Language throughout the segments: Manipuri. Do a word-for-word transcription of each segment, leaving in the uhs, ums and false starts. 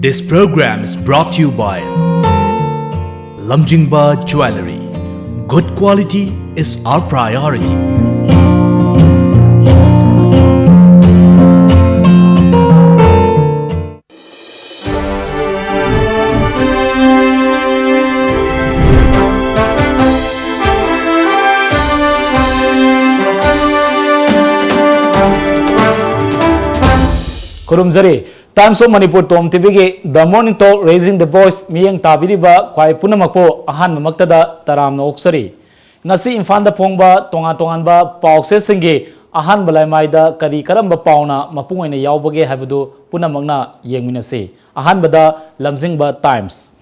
This program is brought to you by Lamjingba Jewellery. Good quality is our priority. ꯈꯨꯔꯨꯝꯖꯔꯤ꯫ Times of Manipur Tom ꯇꯤꯚꯤꯒꯤ The Morning Talk, Raising the Voice ꯃꯤꯠꯌꯦꯡ ꯇꯥꯕꯤꯔꯤꯕ ꯈ꯭ꯋꯥꯏ ꯄꯨꯝꯅꯃꯛꯄꯨ ꯑꯍꯥꯟꯕꯃꯛꯇꯗ ꯇꯔꯥꯝꯅ ꯑꯣꯛꯆꯔꯤ꯫ ꯉꯁꯤ ꯏꯝꯐꯥꯜꯗ ꯐꯣꯡꯕ ꯇꯣꯉꯥꯟ ꯇꯣꯉꯥꯟꯕ ꯄꯥꯎꯆꯦꯁꯤꯡꯒꯤ ꯑꯍꯥꯟꯕ ꯂꯥꯏꯃꯥꯏꯗ ꯀꯔꯤ ꯀꯔꯝꯕ ꯄꯥꯎꯅ ꯃꯄꯨꯡ ꯑꯣꯏꯅ ꯌꯥꯎꯕꯒꯦ ꯍꯥꯏꯕꯗꯨ ꯄꯨꯝꯅꯃꯛꯅ ꯌꯦꯡꯃꯤꯟꯅꯁꯤ꯫ ꯑꯍꯥꯟꯕꯗ ꯂꯝꯖꯤꯡꯕ Times꯫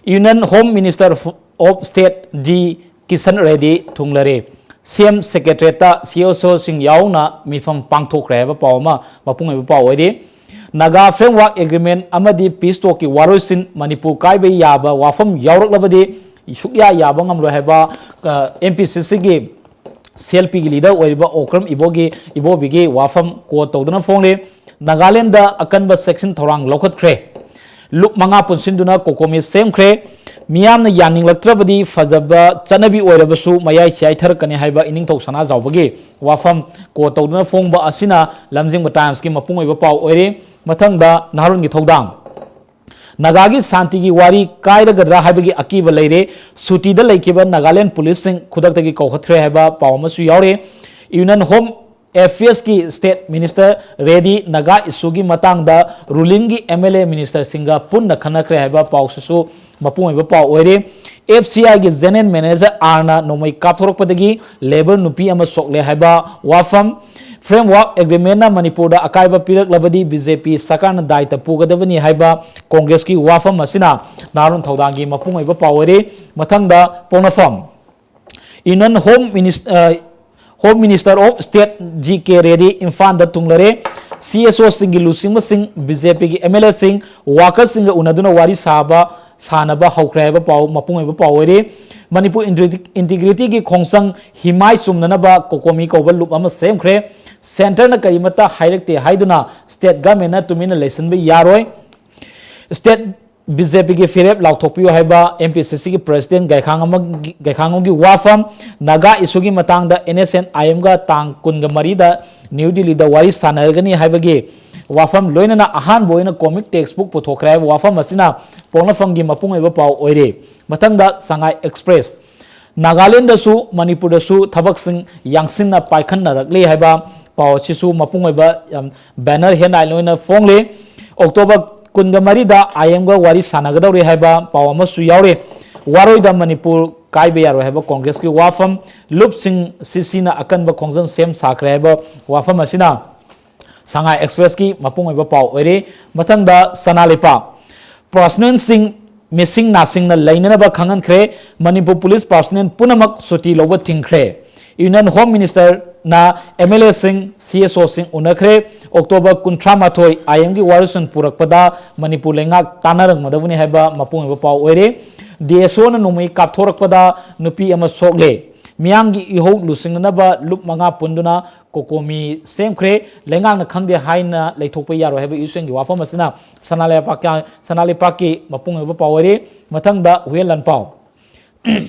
Union Home Minister of State G Kishan Reddy ꯊꯨꯡꯂꯔꯦ꯫ ꯁꯤ ꯑꯦꯝ ꯁꯦꯀ꯭ꯔꯦꯇꯔꯤꯌꯦꯠꯇ ꯁꯤ ꯑꯦꯁ ꯑꯣꯁꯤꯡ ꯌꯥꯎꯅ ꯃꯤꯐꯝ ꯄꯥꯡꯊꯣꯛꯈ꯭ꯔꯦ ꯍꯥꯏꯕ ꯄꯥꯎ ꯑꯃ ꯃꯄꯨꯡ ꯑꯣꯏꯕ ꯄꯥꯎ ꯑꯣꯏꯔꯤ꯫ ꯅꯥꯒꯥ Framework Agreement ꯑꯃꯗꯤ ꯄꯤꯁ ꯇꯣꯛꯀꯤ ꯋꯥꯔꯣꯏꯁꯤꯟ ꯃꯅꯤꯄꯨꯔ ꯀꯥꯏꯕ ꯌꯥꯕ ꯋꯥꯐꯝ ꯌꯥꯎꯔꯛꯂꯕꯗꯤ ꯁꯨꯛꯌꯥ ꯌꯥꯕ ꯉꯝꯂꯣꯏ ꯍꯥꯏꯕ, ꯑ, ꯑꯦꯝ ꯄꯤ ꯁꯤ ꯁꯤꯒꯤ ꯁꯤ ꯑꯦꯜ ꯄꯤꯒꯤ ꯂꯤꯗꯔ ꯑꯣꯏꯔꯤꯕ ꯑꯣꯀ꯭ꯔꯝ ꯏꯕꯣꯒꯤ, ꯏꯕꯣꯕꯤꯒꯤ ꯋꯥꯐꯝ ꯀꯣꯠ ꯇꯧꯗꯨꯅ ꯐꯣꯡꯂꯤ꯫ ꯅꯥꯒꯥꯂꯦꯟꯗ ꯑꯀꯟꯕ ꯆꯦꯛꯁꯤꯟ ꯊꯧꯔꯥꯡ ꯂꯧꯈꯠꯈ꯭ꯔꯦ꯫ ꯂꯨꯞ ꯃꯉꯥ ꯄꯨꯟꯁꯤꯟꯗꯨꯅ ꯀꯣꯀꯣꯃꯤ ꯁꯦꯝꯈ꯭ꯔꯦ꯫ ꯃꯤꯌꯥꯝꯅ ꯌꯥꯅꯤꯡꯂꯛꯇ꯭ꯔꯕꯗꯤ ꯐꯖꯕ ꯆꯠꯅꯕꯤ ꯑꯣꯏꯔꯕꯁꯨ ꯃꯌꯥꯏ ꯆꯥꯏꯊꯔꯛꯀꯅꯤ ꯍꯥꯏꯕ ꯏꯅꯤꯡꯊꯧ ꯁꯅꯥꯖꯥꯎꯕꯒꯤ ꯋꯥꯐꯝ ꯀꯣꯠ ꯇꯧꯗꯨꯅ ꯐꯣꯡꯕ ꯑꯁꯤꯅ ꯂꯝꯖꯤꯡꯕ Timesꯀꯤ ꯃꯄꯨꯡ ꯑꯣꯏꯕ ꯄꯥꯎ ꯑꯣꯏꯔꯤ꯫ ꯃꯊꯪꯗ ꯅꯍꯥꯔꯣꯜꯒꯤ ꯊꯧꯗꯥꯡ꯫ ꯅꯥꯒꯥꯒꯤ ꯁꯥꯟꯇꯤꯒꯤ ꯋꯥꯔꯤ ꯀꯥꯏꯔꯒꯗ꯭ꯔꯥ ꯍꯥꯏꯕꯒꯤ ꯑꯀꯤꯕ ꯂꯩꯔꯦ꯫ ꯁꯨꯇꯤꯗ ꯂꯩꯈꯤꯕ ꯅꯥꯒꯥꯂꯦꯟ ꯄꯨꯂꯤꯁꯁꯤꯡ ꯈꯨꯗꯛꯇꯒꯤ ꯀꯧꯈꯠꯈ꯭ꯔꯦ ꯍꯥꯏꯕ ꯄꯥꯎ ꯑꯃꯁꯨ ꯌꯥꯎꯔꯤ꯫ Union Home Affairsꯀꯤ State Minister ꯔꯦꯗꯤ ꯅꯥꯒꯥ issueꯒꯤ ꯃꯇꯥꯡꯗ rulingꯒꯤ ꯑꯦꯝ ꯑꯦꯜ ꯑꯦ ministerꯁꯤꯡꯒ ꯄꯨꯟꯅ ꯈꯟꯅꯈ꯭ꯔꯦ ꯍꯥꯏꯕ ꯄꯥꯎꯁꯤꯁꯨ ꯃꯄꯨꯡ ꯑꯣꯏꯕ ꯄꯥꯎ ꯑꯣꯏꯔꯤ꯫ ꯑꯦꯐ ꯁꯤ ꯑꯥꯏꯒꯤ general manager ꯑꯥꯔꯅ ꯅꯣꯡꯃꯩ ꯀꯥꯞꯊꯣꯔꯛꯄꯗꯒꯤ labour ꯅꯨꯄꯤ ꯑꯃ ꯁꯣꯛꯂꯦ ꯍꯥꯏꯕ ꯋꯥꯐꯝ꯫ Framework Agreementꯅ ꯃꯅꯤꯄꯨꯔꯗ ꯑꯀꯥꯏꯕ ꯄꯤꯔꯛꯂꯕꯗꯤ ꯕꯤ ꯖꯦ ꯄꯤ ꯁꯔꯀꯥꯔꯅ ꯗꯥꯏꯇ ꯄꯨꯒꯗꯕꯅꯤ ꯍꯥꯏꯕ ꯀꯣꯡꯒ꯭ꯔꯦꯁꯀꯤ ꯋꯥꯐꯝ ꯑꯁꯤꯅ ꯅꯍꯥꯔꯣꯜ ꯊꯧꯗꯥꯡꯒꯤ ꯃꯄꯨꯡ ꯑꯣꯏꯕ ꯄꯥꯎ ꯑꯣꯏꯔꯤ꯫ ꯃꯊꯪꯗ ꯄꯣꯛꯅꯐꯝ꯫ Union Home Minis-, ꯑ, Home Minister of State G K ready ꯏꯝꯐꯥꯜꯗ ꯊꯨꯡꯂꯔꯦ꯫ ꯁꯤ ꯑꯦꯁ ꯑꯣꯁꯤꯡꯒꯤ ꯂꯨꯆꯤꯡꯕꯁꯤꯡ, ꯕꯤ ꯖꯦ ꯄꯤꯒꯤ ꯑꯦꯝ ꯑꯦꯜ ꯑꯦꯁꯤꯡ, workerꯁꯤꯡꯒ ꯎꯅꯗꯨꯅ ꯋꯥꯔꯤ ꯁꯥꯕ, ꯁꯥꯅꯕ ꯍꯧꯈ꯭ꯔꯦ ꯍꯥꯏꯕ ꯄꯥꯎ, ꯃꯄꯨꯡ ꯑꯣꯏꯕ ꯄꯥꯎ ꯑꯣꯏꯔꯤ꯫ ꯃꯅꯤꯄꯨꯔ ꯏꯟꯇ꯭ꯔꯤ-, integrityꯒꯤ ꯈꯣꯡꯆꯪ ꯍꯤꯃꯥꯏ ꯆꯨꯝꯅꯅꯕ ꯀꯣꯀꯣꯃꯤ ꯀꯧꯕ ꯂꯨꯞ ꯑꯃ ꯁꯦꯝꯈ꯭ꯔꯦ꯫ Centreꯅ ꯀꯔꯤꯃꯠꯇ ꯍꯥꯏꯔꯛꯇꯦ ꯍꯥꯏꯗꯨꯅ state governmentꯅ ꯇꯨꯃꯤꯟꯅ ꯂꯩꯁꯤꯟꯕ ꯌꯥꯔꯣꯏ꯫ State B J Pꯒꯤ ꯐꯤꯔꯦꯞ ꯂꯥꯎꯊꯣꯛꯄꯤꯌꯨ ꯍꯥꯏꯕ M P C Cꯒꯤ President ꯒꯥꯏꯈꯥꯡ ꯑꯃꯒꯤ, ꯒꯥꯏꯈꯥꯡ ꯑꯃꯒꯤ ꯋꯥꯐꯝ, ꯅꯥꯒꯥ issueꯒꯤ ꯃꯇꯥꯡꯗ N S N I Mꯒ ꯇꯥꯡ ꯀꯨꯟꯒ ꯃꯔꯤꯗ New Delhiꯗ ꯋꯥꯔꯤ ꯁꯥꯟꯅꯔꯒꯅꯤ ꯍꯥꯏꯕꯒꯤ ꯋꯥꯐꯝ, ꯂꯣꯏꯅꯅ ꯑꯍꯥꯟꯕ ꯑꯣꯏꯅ comic textbook ꯄꯨꯊꯣꯛꯈ꯭ꯔꯦ ꯍꯥꯏꯕ ꯋꯥꯐꯝ ꯑꯁꯤꯅ ꯄꯣꯛꯅꯐꯝꯒꯤ ꯃꯄꯨꯡ ꯑꯣꯏꯕ ꯄꯥꯎ ꯑꯣꯏꯔꯦ꯫ ꯃꯊꯪꯗ Sangai Express, ꯅꯥꯒꯥꯂꯦꯟꯗꯁꯨ ꯃꯅꯤꯄꯨꯔꯗꯁꯨ ꯊꯕꯛꯁꯤꯡ ꯌꯥꯡꯁꯤꯟꯅ ꯄꯥꯏꯈꯠꯅꯔꯛꯂꯤ ꯍꯥꯏꯕ ꯄꯥꯎ ꯑꯁꯤꯁꯨ ꯃꯄꯨꯡ ꯑꯣꯏꯕ, ꯌꯥꯝ, banner headline ꯑꯣꯏꯅ ꯐꯣꯡꯂꯤ꯫ October ꯀꯨꯟꯒ ꯃꯔꯤꯗ I Mꯒ ꯋꯥꯔꯤ ꯁꯥꯟꯅꯒꯗꯧꯔꯤ ꯍꯥꯏꯕ ꯄꯥꯎ ꯑꯃꯁꯨ ꯌꯥꯎꯔꯤ꯫ ꯋꯥꯔꯣꯏꯗ ꯃꯅꯤꯄꯨꯔ ꯀꯥꯏꯕ ꯌꯥꯔꯣꯏ ꯍꯥꯏꯕ ꯀꯣꯡꯒ꯭ꯔꯦꯁꯀꯤ ꯋꯥꯐꯝ, ꯂꯨꯞꯁꯤꯡ CCꯅ ꯑꯀꯟꯕ ꯈꯣꯡꯖꯪ ꯁꯦꯝ ꯁꯥꯈ꯭ꯔꯦ ꯍꯥꯏꯕ ꯋꯥꯐꯝ ꯑꯁꯤꯅ Sangai Expressꯀꯤ ꯃꯄꯨꯡ ꯑꯣꯏꯕ ꯄꯥꯎ ꯑꯣꯏꯔꯤ꯫ ꯃꯊꯪꯗ ꯁꯅꯥ ꯂꯩꯄꯥꯛ, personnelꯁꯤꯡ ꯃꯤꯁꯤꯡ ꯅꯥꯁꯤꯡꯅ ꯂꯩꯅꯅꯕ ꯈꯪꯍꯟꯈ꯭ꯔꯦ꯫ ꯃꯅꯤꯄꯨꯔ police personnel ꯄꯨꯝꯅꯃꯛ ꯁꯨꯇꯤ ꯂꯧꯕ ꯊꯤꯡꯈ꯭ꯔꯦ꯫ Union Home Ministerꯅ MLAꯁꯤꯡ, CSOꯁꯤꯡ ꯎꯅꯈ꯭ꯔꯦ꯫ October ꯀꯨꯟꯊ꯭ꯔꯥ ꯃꯥꯊꯣꯏ I Mꯒꯤ ꯋꯥꯔꯣꯏꯁꯤꯟ ꯄꯨꯔꯛꯄꯗ ꯃꯅꯤꯄꯨꯔ ꯂꯩꯉꯥꯛ ꯇꯥꯟꯅꯔꯝꯒꯗꯕꯅꯤ ꯍꯥꯏꯕ ꯃꯄꯨꯡ ꯑꯣꯏꯕ ꯄꯥꯎ ꯑꯣꯏꯔꯦ꯫ DSOꯅ ꯅꯣꯡꯃꯩ ꯀꯥꯞꯊꯣꯔꯛꯄꯗ ꯅꯨꯄꯤ ꯑꯃ ꯁꯣꯛꯂꯦ꯫ ꯃꯤꯌꯥꯝꯒꯤ ꯏꯍꯧ ꯂꯨꯆꯤꯡꯅꯅꯕ ꯂꯨꯞ ꯃꯉꯥ ꯄꯨꯟꯗꯨꯅ COCOMI ꯁꯦꯝꯈ꯭ꯔꯦ꯫ ꯂꯩꯉꯥꯛꯅ ꯈꯪꯗꯦ ꯍꯥꯏꯅ ꯂꯩꯊꯣꯛꯄ ꯌꯥꯔꯣꯏ ꯍꯥꯏꯕ ꯏꯁꯨꯒꯤ ꯋꯥꯐꯝ ꯑꯁꯤꯅ ꯁꯅꯥ ꯂꯩꯄꯥꯛꯀꯤ, ꯁꯅꯥ ꯂꯩꯄꯥꯛꯀꯤ ꯃꯄꯨꯡ ꯑꯣꯏꯕ ꯄꯥꯎ ꯑꯣꯏꯔꯤ꯫ ꯃꯊꯪꯗ ꯍꯨꯏꯌꯦꯟ ꯂꯥꯟꯄꯥꯎ꯫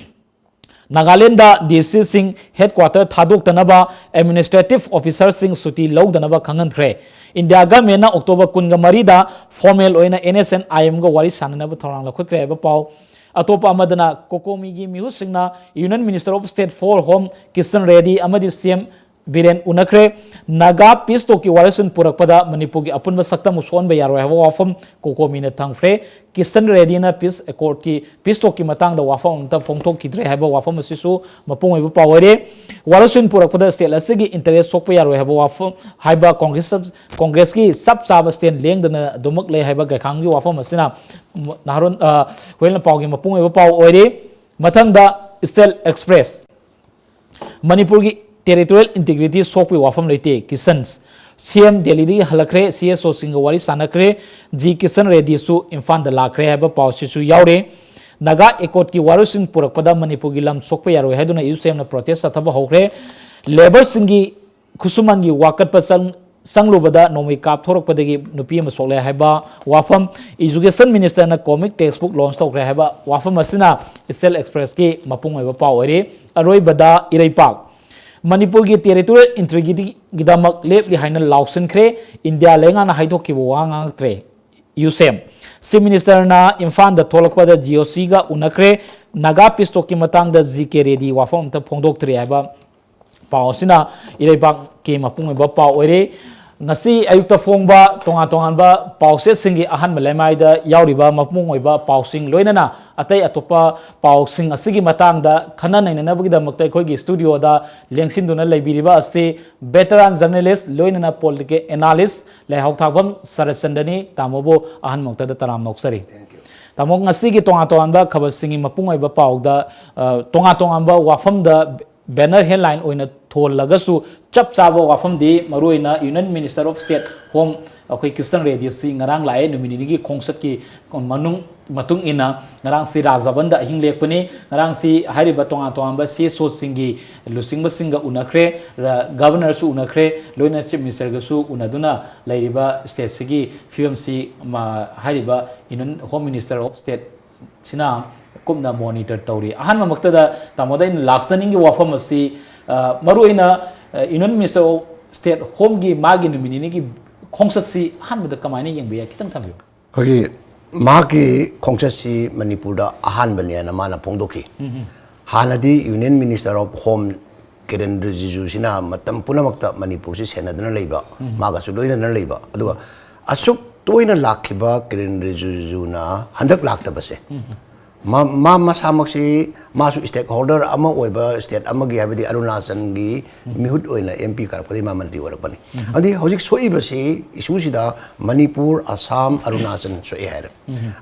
ꯅꯥꯒꯥꯂꯦꯟꯗ DCꯁꯤꯡ headquarter ꯊꯥꯗꯣꯛꯇꯅꯕ, administrative officerꯁꯤꯡ ꯁꯨꯇꯤ ꯂꯧꯗꯅꯕ ꯈꯪꯍꯟꯈ꯭ꯔꯦ꯫ India governmentꯅ October ꯀꯨꯟꯒ ꯃꯔꯤꯗ formal ꯑꯣꯏꯅ NSNIMꯒ ꯋꯥꯔꯤ ꯁꯥꯟꯅꯅꯕ ꯊꯧꯔꯥꯡ ꯂꯧꯈꯠꯈ꯭ꯔꯦ ꯍꯥꯏꯕ ꯄꯥꯎ꯫ ꯑꯇꯣꯞꯄ ꯑꯃꯗꯅ COCOMIꯒꯤ ꯃꯤꯍꯨꯠꯁꯤꯡꯅ Union Minister of State for Home Kishan Reddy ꯑꯃꯗꯤ CM ꯕꯤꯔꯦꯟ ꯎꯅꯈ꯭ꯔꯦ꯫ ꯅꯥꯒꯥ peace talkꯀꯤ ꯋꯥꯔꯣꯏꯁꯤꯟ ꯄꯨꯔꯛꯄꯗ ꯃꯅꯤꯄꯨꯔꯒꯤ ꯑꯄꯨꯟꯕ ꯁꯛꯇꯝ ꯁꯣꯛꯍꯟꯕ ꯌꯥꯔꯣꯏ ꯍꯥꯏꯕ ꯋꯥꯐꯝ COCOMIꯅ ꯊꯝꯈ꯭ꯔꯦ꯫ ꯀꯤꯁꯟ ꯔꯦꯗꯤꯅ peace accordꯀꯤ, peace talkꯀꯤ ꯃꯇꯥꯡꯗ ꯋꯥꯐꯝ ꯑꯃꯠꯇ ꯐꯣꯡꯗꯣꯛꯈꯤꯗ꯭ꯔꯦ ꯍꯥꯏꯕ ꯋꯥꯐꯝ ꯑꯁꯤꯁꯨ ꯃꯄꯨꯡ ꯑꯣꯏꯕ ꯄꯥꯎ ꯑꯣꯏꯔꯦ꯫ ꯋꯥꯔꯣꯏꯁꯤꯟ ꯄꯨꯔꯛꯄꯗ state ꯑꯁꯤꯒꯤ interest ꯁꯣꯛꯄ ꯌꯥꯔꯣꯏ ꯍꯥꯏꯕ ꯋꯥꯐꯝ, ꯍꯥꯏꯕ ꯀꯣꯡꯒ꯭ꯔꯦꯁ, ꯀꯣꯡꯒ꯭ꯔꯦꯁꯀꯤ ꯆꯞ ꯆꯥꯕ stand ꯂꯦꯡꯗꯅ ꯑꯗꯨꯃꯛ ꯂꯩ ꯍꯥꯏꯕ ꯒꯥꯏꯈꯥꯡꯒꯤ ꯋꯥꯐꯝ ꯑꯁꯤꯅ ꯅꯍꯥꯔꯣꯟ, ꯑ, ꯍꯨꯏꯌꯦꯟ ꯂꯥꯟꯄꯥꯎꯒꯤ ꯃꯄꯨꯡ ꯑꯣꯏꯕ ꯄꯥꯎ ꯑꯣꯏꯔꯦ꯫ ꯃꯊꯪꯗ State Express꯫ ꯃꯅꯤꯄꯨꯔꯒꯤ territorial integrity ꯁꯣꯛꯄꯒꯤ ꯋꯥꯐꯝ ꯂꯩꯇꯦ꯫ ꯀꯤꯁꯟ, CM ꯗꯦꯜꯂꯤꯗꯒꯤ ꯍꯜꯂꯛꯈ꯭ꯔꯦ, CSOꯁꯤꯡꯒ ꯋꯥꯔꯤ ꯁꯥꯟꯅꯈ꯭ꯔꯦ, ꯖꯤ ꯀꯤꯁꯟ ꯔꯦꯗꯤꯁꯨ ꯏꯝꯐꯥꯜꯗ ꯂꯥꯛꯈ꯭ꯔꯦ ꯍꯥꯏꯕ ꯄꯥꯎꯁꯤꯁꯨ ꯌꯥꯎꯔꯦ꯫ ꯅꯥꯒꯥ accordꯀꯤ ꯋꯥꯔꯣꯏꯁꯤꯟ ꯄꯨꯔꯛꯄꯗ ꯃꯅꯤꯄꯨꯔꯒꯤ ꯂꯝ ꯁꯣꯛꯄ ꯌꯥꯔꯣꯏ ꯍꯥꯏꯗꯨꯅ ꯏꯁꯨ ꯁꯦꯝꯅ protest ꯆꯠꯊꯕ ꯍꯧꯈ꯭ꯔꯦ꯫ Labourꯁꯤꯡꯒꯤ ꯈꯨꯠꯁꯨꯃꯟꯒꯤ ꯋꯥꯀꯠꯄ ꯆꯪ-, ꯆꯪꯂꯨꯕꯗ ꯅꯣꯡꯃꯩ ꯀꯥꯞꯊꯣꯔꯛꯄꯗꯒꯤ ꯅꯨꯄꯤ ꯑꯃ ꯁꯣꯛꯂꯦ ꯍꯥꯏꯕ ꯋꯥꯐꯝ, Education Ministerꯅ comic textbook launch ꯇꯧꯈ꯭ꯔꯦ ꯍꯥꯏꯕ ꯋꯥꯐꯝ ꯑꯁꯤꯅ State Expressꯀꯤ ꯃꯄꯨꯡ ꯑꯣꯏꯕ ꯄꯥꯎ ꯑꯣꯏꯔꯦ꯫ ꯑꯔꯣꯏꯕꯗ ꯏꯔꯩꯄꯥꯛ꯫ ꯃꯅꯤꯄꯨꯔꯒꯤ territorial integrityꯒꯤꯗꯃꯛ ꯂꯦꯞꯂꯤ ꯍꯥꯏꯅ ꯂꯥꯎꯁꯤꯟꯈ꯭ꯔꯦ꯫ ꯏꯟꯗꯤꯌꯥ ꯂꯩꯉꯥꯛꯅ ꯍꯥꯏꯗꯣꯛꯈꯤꯕ ꯋꯥ ꯉꯥꯡꯉꯛꯇ꯭ꯔꯦ꯫ ꯌꯨꯁꯦꯝ꯫ Chief Ministerꯅ ꯏꯝꯐꯥꯜꯗ ꯊꯣꯛꯂꯛꯄꯗ GOCꯒ ꯎꯅꯈ꯭ꯔꯦ꯫ ꯅꯥꯒꯥ peace talkꯀꯤ ꯃꯇꯥꯡꯗ ꯖꯤ ꯀꯦ ꯔꯦꯗꯤ ꯋꯥꯐꯝ ꯑꯝꯇ ꯐꯣꯡꯗꯣꯛꯇ꯭ꯔꯤ ꯍꯥꯏꯕ ꯄꯥꯎ ꯑꯁꯤꯅ ꯏꯔꯩꯄꯥꯛꯀꯤ ꯃꯄꯨꯡ ꯑꯣꯏꯕ ꯄꯥꯎ ꯑꯣꯏꯔꯦ꯫ ꯉꯁꯤ ꯑꯌꯨꯛꯇ ꯐꯣꯡꯕ ꯇꯣꯉꯥꯟ ꯇꯣꯉꯥꯟꯕ ꯄꯥꯎꯆꯦꯁꯤꯡꯒꯤ ꯑꯍꯥꯟꯕ ꯂꯩꯃꯥꯏꯗ ꯌꯥꯎꯔꯤꯕ ꯃꯄꯨꯡ ꯑꯣꯏꯕ ꯄꯥꯎꯁꯤꯡ, ꯂꯣꯏꯅꯅ ꯑꯇꯩ ꯑꯇꯣꯞꯄ ꯄꯥꯎꯁꯤꯡ ꯑꯁꯤꯒꯤ ꯃꯇꯥꯡꯗ ꯈꯟꯅ ꯅꯩꯅꯅꯕꯒꯤꯗꯃꯛꯇ ꯑꯩꯈꯣꯏꯒꯤ studioꯗ ꯂꯦꯡꯁꯤꯟꯗꯨꯅ ꯂꯩꯕꯤꯔꯤꯕ ꯑꯁꯤ veteran journalist, ꯂꯣꯏꯅꯅ political analyst ꯂꯩꯍꯥꯎ ꯊꯥꯛꯐꯝ ꯁꯔꯠꯆꯟꯗ꯭ꯔꯅꯤ꯫ ꯇꯥꯃꯣꯕꯨ ꯑꯍꯥꯟꯕꯃꯛꯇꯗ ꯇꯔꯥꯝꯅ ꯑꯣꯛꯆꯔꯤ꯫ ꯇꯥꯃꯣ, ꯉꯁꯤꯒꯤ ꯇꯣꯉꯥꯟ ꯇꯣꯉꯥꯟꯕ ꯈꯕꯔꯁꯤꯡꯒꯤ ꯃꯄꯨꯡ ꯑꯣꯏꯕ ꯄꯥꯎꯗ, ꯑ, ꯇꯣꯉꯥꯟ ꯇꯣꯉꯥꯟꯕ ꯋꯥꯐꯝꯗ banner headline ꯑꯣꯏꯅ ꯊꯣꯜꯂꯒꯁꯨ, ꯆꯞ ꯆꯥꯕ ꯋꯥꯐꯝꯗꯤ ꯃꯔꯨꯑꯣꯏꯅ Union Minister of State Home ꯑꯩꯈꯣꯏ ꯀ꯭ꯔꯤꯁꯟ ꯔꯦꯗꯤꯁꯤ ꯉꯔꯥꯡ ꯂꯥꯛꯑꯦ꯫ ꯅꯨꯃꯤꯠ ꯅꯤꯅꯤꯒꯤ ꯈꯣꯡꯆꯠꯀꯤ ꯃꯅꯨꯡ, ꯃꯇꯨꯡ ꯏꯟꯅ ꯉꯔꯥꯡꯁꯤ ꯔꯥꯖ ꯚꯕꯟꯗ ꯑꯍꯤꯡ ꯂꯦꯛꯄꯅꯤ꯫ ꯉꯔꯥꯡꯁꯤ ꯍꯥꯏꯔꯤꯕ ꯇꯣꯉꯥꯟ ꯇꯣꯉꯥꯟꯕ ꯁꯤ ꯁꯣꯁꯤꯡꯒꯤ ꯂꯨꯆꯤꯡꯕꯁꯤꯡꯒ ꯎꯅꯈ꯭ꯔꯦ, ꯔ-, Governorꯁꯨ ꯎꯅꯈ꯭ꯔꯦ, ꯂꯣꯏꯅ Chief Ministerꯒꯁꯨ ꯎꯅꯗꯨꯅ ꯂꯩꯔꯤꯕ stateꯁꯤꯒꯤ ꯐꯤꯕꯝꯁꯤ ꯃ-, ꯍꯥꯏꯔꯤꯕ Union Home Minister of State ꯁꯤꯅ ꯀꯨꯞꯅ monitor ꯇꯧꯔꯤ꯫ ꯑꯍꯥꯟꯕꯃꯛꯇꯗ ꯇꯥꯃꯣꯗ ꯑꯩꯅ ꯂꯥꯛꯆꯅꯤꯡꯉꯤ ꯋꯥꯐꯝ ꯑꯁꯤ, ꯑ, ꯃꯔꯨꯑꯣꯏꯅ, ꯑ, Union Minister of State Homeꯒꯤ ꯃꯥꯒꯤ ꯅꯨꯃꯤꯠ ꯅꯤꯅꯤꯒꯤ ꯈꯣꯡꯆꯠꯁꯤ ꯑꯍꯥꯟꯕꯗ ꯀꯃꯥꯏꯅ ꯌꯦꯡꯕ ꯌꯥꯏ? ꯈꯤꯇꯪ ꯊꯝꯕꯤꯌꯨ꯫ ꯑꯩꯈꯣꯏꯒꯤ ꯃꯍꯥꯛꯀꯤ ꯈꯣꯡꯆꯠꯁꯤ ꯃꯅꯤꯄꯨꯔꯗ ꯑꯍꯥꯟꯕꯅꯦꯅ ꯃꯥꯅ ꯐꯣꯡꯗꯣꯛꯈꯤ꯫ ꯍꯥꯟꯅꯗꯤ Union Minister of Home ꯀꯤꯔꯦꯟ ꯔꯤꯖꯤꯖꯨꯁꯤꯅ ꯃꯇꯝ ꯄꯨꯝꯅꯃꯛꯇ ꯃꯅꯤꯄꯨꯔꯁꯤ ꯁꯦꯟꯅꯗꯨꯅ ꯂꯩꯕ, ꯃꯥꯒꯁꯨ ꯂꯣꯏꯅꯅ ꯂꯩꯕ, ꯑꯗꯨꯒ ꯑꯁꯨꯛ ꯇꯣꯏꯅ ꯂꯥꯛꯈꯤꯕ ꯀꯤꯔꯦꯟ ꯔꯤꯖꯤꯖꯨꯅ ꯍꯟꯗꯛ ꯂꯥꯛꯇꯕꯁꯦ, ꯃꯥ, ꯃꯥ ꯃꯁꯥꯃꯛꯁꯤ, ꯃꯥꯁꯨ stakeholder ꯑꯃ ꯑꯣꯏꯕ state ꯑꯃꯒꯤ, ꯍꯥꯏꯕꯗꯤ ꯑꯔꯨꯅꯥꯆꯜꯒꯤ ꯃꯤꯍꯨꯠ ꯑꯣꯏꯅ MP ꯀꯥꯔꯛꯄꯗꯒꯤ ꯃꯥ ꯃꯟꯇ꯭ꯔꯤ ꯑꯣꯏꯔꯛꯄꯅꯤ꯫ ꯑꯗꯨꯗꯤ ꯍꯧꯖꯤꯛ ꯁꯣꯛꯏꯕꯁꯤ, issueꯁꯤꯗ ꯃꯅꯤꯄꯨꯔ, ꯑꯁꯥꯝ, ꯑꯔꯨꯅꯥꯆꯜ ꯁꯣꯛꯑꯦ ꯍꯥꯏꯔꯦ꯫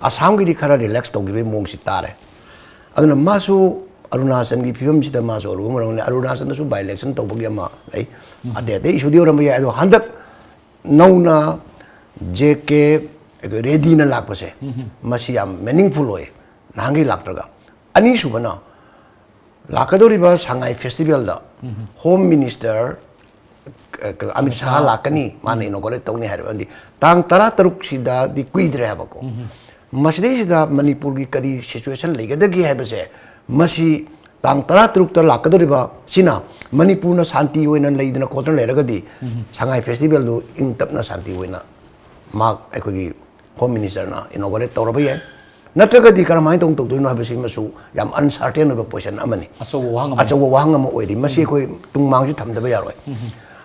ꯑꯁꯥꯝꯒꯤꯗꯤ ꯈꯔ relax ꯇꯧꯈꯤꯕꯒꯤ ꯃꯑꯣꯡꯁꯤ ꯇꯥꯔꯦ꯫ ꯑꯗꯨꯅ ꯃꯥꯁꯨ ꯑꯔꯨꯅꯥꯆꯜꯒꯤ ꯐꯤꯕꯝꯁꯤꯗ ꯃꯥꯁꯨ ꯑꯔꯨꯕ ꯃꯔꯝꯅꯤ꯫ ꯑꯔꯨꯅꯥꯆꯜꯗꯁꯨ by election ꯇꯧꯕꯒꯤ ꯑꯃ ꯂꯩ꯫ ꯑꯇꯩ ꯑꯇꯩ issueꯗꯤ ꯑꯣꯏꯔꯝꯕ ꯌꯥꯏ, ꯑꯗꯣ ꯍꯟꯗꯛ ꯅꯧꯅ ꯖꯦ ꯀꯦ ꯑꯩꯈꯣꯏ ꯔꯦꯗꯤꯅ ꯂꯥꯛꯄꯁꯦ, ꯃꯁꯤ ꯌꯥꯝ meaningful ꯑꯣꯏ, ꯅꯍꯥꯟꯈꯩ ꯂꯥꯛꯇ꯭ꯔꯒ꯫ ꯑꯅꯤꯁꯨꯕꯅ, ꯂꯥꯛꯀꯗꯧꯔꯤꯕ ꯁꯉꯥꯏ festivalꯗ Home Minister ꯑ, ꯀꯩꯅꯣ, ꯑꯃꯤꯠ ꯁꯥꯍ ꯂꯥꯛꯀꯅꯤ, ꯃꯥꯅ ꯏꯅꯣꯒꯣꯔꯦꯠ ꯇꯧꯅꯤ ꯍꯥꯏꯔꯕꯗꯤ ꯇꯥꯡ ꯇꯔꯥ ꯇꯔꯨꯛꯁꯤꯗꯗꯤ ꯀꯨꯏꯗ꯭ꯔꯦ ꯍꯥꯏꯕꯀꯣ꯫ ꯃꯁꯤꯗꯩꯁꯤꯗ ꯃꯅꯤꯄꯨꯔꯒꯤ ꯀꯔꯤ ꯁꯤꯆꯨꯋꯦꯁꯟ ꯂꯩꯒꯗꯒꯦ ꯍꯥꯏꯕꯁꯦ, ꯃꯁꯤ ꯇꯥꯡ ꯇꯔꯥ ꯇꯔꯨꯛꯇ ꯂꯥꯛꯀꯗꯧꯔꯤꯕ ꯁꯤꯅ ꯃꯅꯤꯄꯨꯔꯅ ꯁꯥꯟꯇꯤ ꯑꯣꯏꯅ ꯂꯩꯗꯅ ꯈꯣꯠꯇꯅ ꯂꯩꯔꯒꯗꯤ ꯁꯉꯥꯏ ꯐꯦꯁꯇꯤꯚꯦꯜꯗꯨ ꯏꯪ ꯇꯞꯅ ꯁꯥꯟꯇꯤ ꯑꯣꯏꯅ ꯃꯍꯥꯛ ꯑꯩꯈꯣꯏꯒꯤ ꯍꯣꯝ ꯃꯤꯅꯤꯁꯇꯔꯅ ꯏꯅꯣꯒꯣꯔꯦꯠ ꯇꯧꯔꯕ ꯌꯥꯏ꯫ ꯅꯠꯇ꯭ꯔꯒꯗꯤ ꯀꯔꯝꯍꯥꯏꯅ ꯇꯧ-, ꯇꯧꯗꯣꯏꯅꯣ ꯍꯥꯏꯕꯁꯤꯃꯁꯨ ꯌꯥꯝ ꯑꯟꯁꯔꯇꯦꯟ ꯑꯣꯏꯕ ꯄꯣꯏꯁꯟ ꯑꯃꯅꯤ꯫ ꯑꯆꯧꯕ ꯋꯥꯍꯪ ꯑꯃꯅꯤ꯫ ꯑꯆꯧꯕ ꯋꯥꯍꯪ ꯑꯃ ꯑꯣꯏꯔꯤ꯫ ꯃꯁꯤ ꯑꯩꯈꯣꯏ ꯇꯨꯡ ꯃꯥꯡꯁꯨ ꯊꯝꯗꯕ ꯌꯥꯔꯣꯏ꯫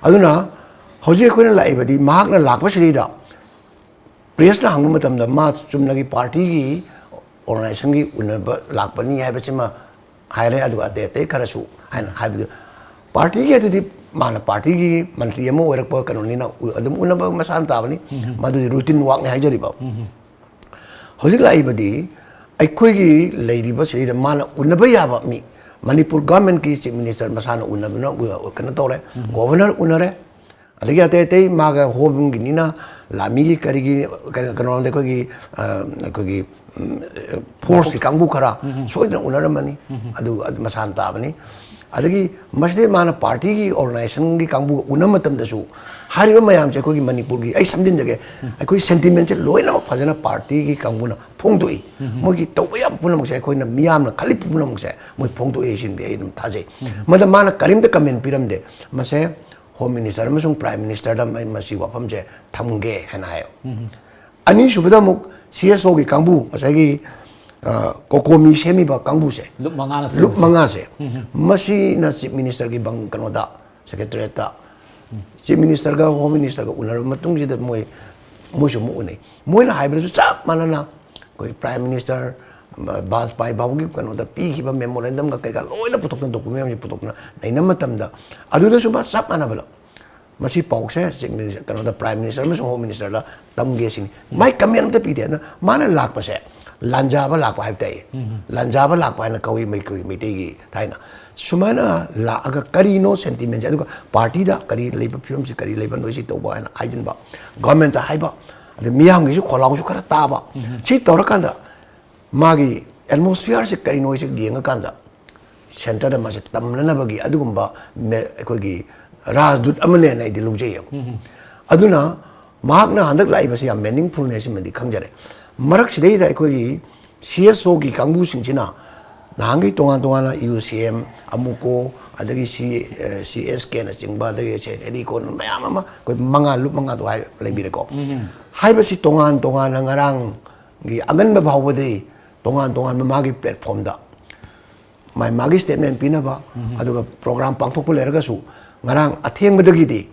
ꯑꯗꯨꯅ ꯍꯧꯖꯤꯛ ꯑꯩꯈꯣꯏꯅ ꯂꯥꯛꯏꯕꯗꯤ ꯃꯍꯥꯛꯅ ꯂꯥꯛꯄꯁꯤꯗꯩꯗ ꯄ꯭ꯔꯦꯁꯅ ꯍꯪꯕ ꯃꯇꯝꯗ ꯃꯥ ꯆꯨꯝꯅꯒꯤ ꯄꯥꯔꯇꯤꯒꯤ ꯑꯣꯔꯒꯅꯥꯏꯖꯦꯁꯟꯒꯤ ꯎꯅꯕ ꯂꯥꯛꯄꯅꯤ ꯍꯥꯏꯕꯁꯤꯃ ꯍꯥꯏꯔꯦ, ꯑꯗꯨꯒ ꯑꯇꯩ ꯑꯇꯩ ꯈꯔꯁꯨ ꯍꯥꯏꯅ ꯍꯥꯏꯕꯗꯨ, ꯄꯥꯔꯇꯤꯒꯤ ꯑꯗꯨꯗꯤ ꯃꯥꯅ ꯄꯥꯔꯇꯤꯒꯤ ꯃꯟꯇ꯭ꯔꯤ ꯑꯃ ꯑꯣꯏꯔꯛꯄ ꯀꯩꯅꯣꯅꯤꯅ ꯎ-, ꯑꯗꯨꯝ ꯎꯅꯕ ꯃꯁꯥꯅ ꯇꯥꯕꯅꯤ꯫ ꯃꯗꯨꯗꯤ ꯔꯨꯇꯤꯟ ꯋꯥꯛꯅꯤ ꯍꯥꯏꯖꯔꯤꯕ꯫ ꯍꯧꯖꯤꯛ ꯂꯥꯛꯏꯕꯗꯤ ꯑꯩꯈꯣꯏꯒꯤ ꯂꯩꯔꯤꯕ ꯁꯤꯗꯩꯗ ꯃꯥꯅ ꯎꯅꯕ ꯌꯥꯕ ꯃꯤ, ꯃꯅꯤꯄꯨꯔ ꯒꯚꯔꯟꯃꯦꯟꯠꯀꯤ ꯆꯤꯐ ꯃꯤꯅꯤꯁꯇꯔ ꯃꯁꯥꯅ ꯎꯅꯕꯅ ꯎ-, ꯀꯩꯅꯣ ꯇꯧꯔꯦ, ꯒꯣꯚꯔꯅꯔ ꯎꯅꯔꯦ, ꯑꯗꯒꯤ ꯑꯇꯩ ꯑꯇꯩ ꯃꯥꯒ ꯍꯣꯝꯒꯤꯅꯤꯅ ꯂꯥꯃꯤꯒꯤ ꯀꯔꯤꯒꯤ ꯀꯩꯅꯣ, ꯀꯩꯅꯣꯔꯣꯝꯗ ꯑꯩꯈꯣꯏꯒꯤ, ꯑ, ꯑꯩꯈꯣꯏꯒꯤ, ꯎꯝ, ꯐꯣꯔꯁꯀꯤ ꯀꯥꯡꯕꯨ ꯈꯔ ꯁꯣꯏꯗꯅ ꯎꯅꯔꯝꯃꯅꯤ꯫ ꯑꯗꯨ, ꯑꯗꯨ ꯃꯁꯥꯅ ꯇꯥꯕꯅꯤ꯫ ꯑꯗꯒꯤ ꯃꯁꯤꯗꯩ ꯃꯥꯅ ꯄꯥꯔꯇꯤꯒꯤ ꯑꯣꯔꯒꯅꯥꯏꯖꯦꯁꯟꯒꯤ ꯀꯥꯡꯕꯨꯒ ꯎꯅꯕ ꯃꯇꯝꯗꯁꯨ ꯍꯥꯏꯔꯤꯕ ꯃꯌꯥꯝꯁꯦ ꯑꯩꯈꯣꯏꯒꯤ ꯃꯅꯤꯄꯨꯔꯒꯤ, ꯑꯩ ꯁꯝꯖꯤꯟꯖꯒꯦ, ꯑꯩꯈꯣꯏ ꯁꯦꯟꯇꯤꯃꯦꯟꯁꯦ ꯂꯣꯏꯅꯃꯛ ꯐꯖꯅ ꯄꯥꯔꯇꯤꯒꯤ ꯀꯥꯡꯕꯨꯅ ꯐꯣꯡꯗꯣꯛꯏ꯫ ꯃꯣꯏꯒꯤ ꯇꯧꯕ ꯌꯥꯕ ꯄꯨꯝꯅꯃꯛꯁꯦ ꯑꯩꯈꯣꯏꯅ ꯃꯤꯌꯥꯝꯅ ꯈꯜꯂꯤ ꯄꯨꯝꯅꯃꯛꯁꯦ ꯃꯣꯏ ꯐꯣꯡꯗꯣꯛꯑꯦ ꯁꯤꯟꯕꯤ ꯑꯩ ꯑꯗꯨꯝ ꯊꯥꯖꯩ꯫ ꯃꯗ ꯃꯥꯅ ꯀꯔꯤꯝꯇ ꯀꯃꯦꯟ ꯄꯤꯔꯝꯗꯦ꯫ ꯃꯁꯦ ꯍꯣꯝ ꯃꯤꯅꯤꯁꯇꯔ ꯑꯃꯁꯨꯡ ꯄ꯭ꯔꯥꯏꯝ ꯃꯤꯅꯤꯁꯇꯔꯗ ꯃ-, ꯃꯁꯤ ꯋꯥꯐꯝꯁꯦ ꯊꯝꯒꯦ ꯍꯥꯏꯅ ꯍꯥꯏꯌꯦꯕ꯫ ꯑꯅꯤꯁꯨꯕꯗ ꯑꯃꯨꯛ ꯁꯤ ꯑꯦꯁ ꯑꯣꯒꯤ ꯀꯥꯡꯕꯨ, ꯉꯁꯥꯏꯒꯤ, ꯑ, ꯀꯣꯀꯣꯃꯤ ꯁꯦꯝꯃꯤꯕ ꯀꯥꯡꯕꯨꯁꯦ, ꯂꯨꯞ ꯃꯉꯥꯅ ꯂꯨꯞ ꯁꯦꯝꯕꯁꯦ꯫ ꯃꯉꯥꯁꯦ, ꯃꯁꯤꯅ ꯆꯤꯐ ꯃꯤꯅꯤꯁꯇꯔꯒꯤ ꯕꯪ-, ꯀꯩꯅꯣꯗ, ꯁꯦꯀ꯭ꯔꯦꯇꯔꯤꯌꯦꯠꯇ ꯆꯤꯐ ꯃꯤꯅꯤꯁꯇꯔꯒ ꯍꯣꯝ ꯃꯤꯅꯤꯁꯇꯔꯒ ꯎꯅꯔꯕ ꯃꯇꯨꯡꯁꯤꯗ ꯃꯣꯏ, ꯃꯣꯏꯁꯨ ꯑꯃꯨꯛ ꯎꯅꯩ꯫ ꯃꯣꯏꯅ ꯍꯥꯏꯕꯗꯁꯨ ꯆꯞ ꯃꯥꯟꯅꯅ ꯑꯩꯈꯣꯏ ꯄ꯭ꯔꯥꯏꯝ ꯃꯤꯅꯤꯁꯇꯔ ꯕꯥꯖꯄꯥꯏ ꯐꯥꯎꯒꯤ ꯀꯩꯅꯣꯗ ꯄꯤꯈꯤꯕ ꯃꯦꯃꯣꯔꯦꯟꯗꯝꯒ ꯀꯩꯀꯥ ꯂꯣꯏꯅ ꯄꯨꯊꯣꯛꯇꯅ, ꯗꯣꯀꯨꯃꯦꯟ ꯃꯌꯥꯝꯁꯦ ꯄꯨꯊꯣꯛꯇꯅ ꯅꯩꯅꯕ ꯃꯇꯝꯗ, ꯑꯗꯨꯗꯁꯨ ꯃꯥ ꯆꯞ ꯃꯥꯟꯅꯕꯗ ꯃꯁꯤ ꯄꯥꯎꯁꯦ ꯆꯤꯐ ꯃꯤꯅꯤꯁꯇꯔ, ꯀꯩꯅꯣꯗ, ꯄ꯭ꯔꯥꯏꯝ ꯃꯤꯅꯤꯁꯇꯔ ꯑꯃꯁꯨꯡ ꯍꯣꯝ ꯃꯤꯅꯤꯁꯇꯔꯗ ꯇꯝꯒꯦ ꯁꯤꯅꯤ꯫ ꯃꯥꯏ ꯀꯃꯦꯟ ꯑꯝꯇ ꯄꯤꯗꯦ꯫ ꯑꯗꯨꯅ ꯃꯥꯅ ꯂꯥꯛꯄꯁꯦ ꯂꯥꯟꯖꯥꯕ ꯂꯥꯛꯄ ꯍꯥꯏꯕ ꯇꯥꯏ꯫ ꯂꯥꯟꯖꯥꯕ ꯂꯥꯛꯄ ꯍꯥꯏꯅ ꯀꯧꯏ ꯃꯩ-, ꯀꯧꯏ ꯃꯩꯇꯩꯒꯤ ꯊꯥꯏꯅ꯫ ꯁꯨꯃꯥꯏꯅ ꯂꯥꯛꯑꯒ ꯀꯔꯤꯅꯣ ꯁꯦꯟꯇꯤꯃꯦꯟꯁꯦ, ꯑꯗꯨꯒ ꯄꯥꯔꯇꯤꯗ ꯀꯔꯤ ꯂꯩꯕ ꯐꯤꯕꯝꯁꯤ, ꯀꯔꯤ ꯂꯩꯕ ꯅꯣꯏꯁꯤ ꯇꯧꯕ ꯍꯥꯏꯅ ꯍꯥꯏꯖꯤꯟꯕ, ꯒꯣꯔꯃꯦꯟꯇ ꯍꯥꯏꯕ, ꯑꯗꯩ ꯃꯤꯌꯥꯝꯒꯤꯁꯨ ꯈꯣꯜꯂꯥꯎꯁꯨ ꯈꯔ ꯇꯥꯕ꯫ ꯁꯤ ꯇꯧꯔꯀꯥꯟꯗ ꯃꯥꯒꯤ ꯑꯦꯠꯃꯣꯁꯐꯤꯌꯔꯁꯦ ꯀꯔꯤꯅꯣ ꯍꯥꯏꯁꯦ ꯌꯦꯡꯉꯀꯥꯟꯗ ꯁꯦꯟꯇꯔꯗ ꯃꯥꯁꯦ ꯇꯝꯅꯅꯕꯒꯤ ꯑꯗꯨꯒꯨꯝꯕ ꯃꯦ-, ꯑꯩꯈꯣꯏꯒꯤ, ꯔꯥꯖꯗꯨꯠ ꯑꯃꯅꯦꯅ ꯑꯩꯗꯤ ꯂꯧꯖꯩꯌꯦꯕ꯫ ꯑꯗꯨꯅ ꯃꯍꯥꯛꯅ ꯍꯟꯗꯛ ꯂꯥꯛꯏꯕꯁꯤ ꯌꯥꯝ ꯃꯤꯅꯤꯡꯐꯨꯜꯅꯦ, ꯁꯤꯃꯗꯤ ꯈꯪꯖꯔꯦ꯫ ꯃꯔꯛꯁꯤꯗꯩꯗ ꯑꯩꯈꯣꯏꯒꯤ ꯁꯤ ꯑꯦꯁ ꯑꯣꯒꯤ ꯀꯥꯡꯕꯨꯁꯤꯡꯁꯤꯅ ꯅꯍꯥꯟꯈꯩ ꯇꯣꯉꯥꯟ ꯇꯣꯉꯥꯟꯅ ꯌꯨ ꯁꯤ ꯑꯦꯝ, ꯑꯃꯨꯀꯣ, ꯑꯗꯒꯤ ꯁꯤ, ꯁꯤ ꯑꯦꯁ ꯀꯦꯅꯆꯤꯡꯕ, ꯑꯗꯒꯤ ꯁꯦ ꯑꯦꯗꯤꯀꯣꯟ ꯃꯌꯥꯝ ꯑꯃ ꯑꯩꯈꯣꯏ ꯃꯉꯥ, ꯂꯨꯞ ꯃꯉꯥꯗꯣ ꯍꯥꯏ ꯂꯩꯕꯤꯔꯦꯀꯣ꯫ ꯍꯥꯏꯕꯁꯤ ꯇꯣꯉꯥꯟ ꯇꯣꯉꯥꯟꯅ ꯉꯔꯥꯡꯒꯤ ꯑꯉꯟꯕ ꯐꯥꯎꯕꯗꯤ ꯇꯣꯉꯥꯟ ꯇꯣꯉꯥꯟꯕ ꯃꯥꯒꯤ ꯄ꯭ꯂꯦꯠꯐꯣꯝꯗ ꯃꯥꯏ ꯃꯥꯒꯤ ꯁ꯭ꯇꯦꯠꯃꯦꯟ ꯄꯤꯅꯕ, ꯑꯗꯨꯒ ꯄ꯭ꯔꯣꯒ꯭ꯔꯥꯝ ꯄꯥꯡꯊꯣꯛꯄ ꯂꯩꯔꯒꯁꯨ, ꯉꯔꯥꯡ ꯑꯊꯦꯡꯕꯗꯒꯤꯗꯤ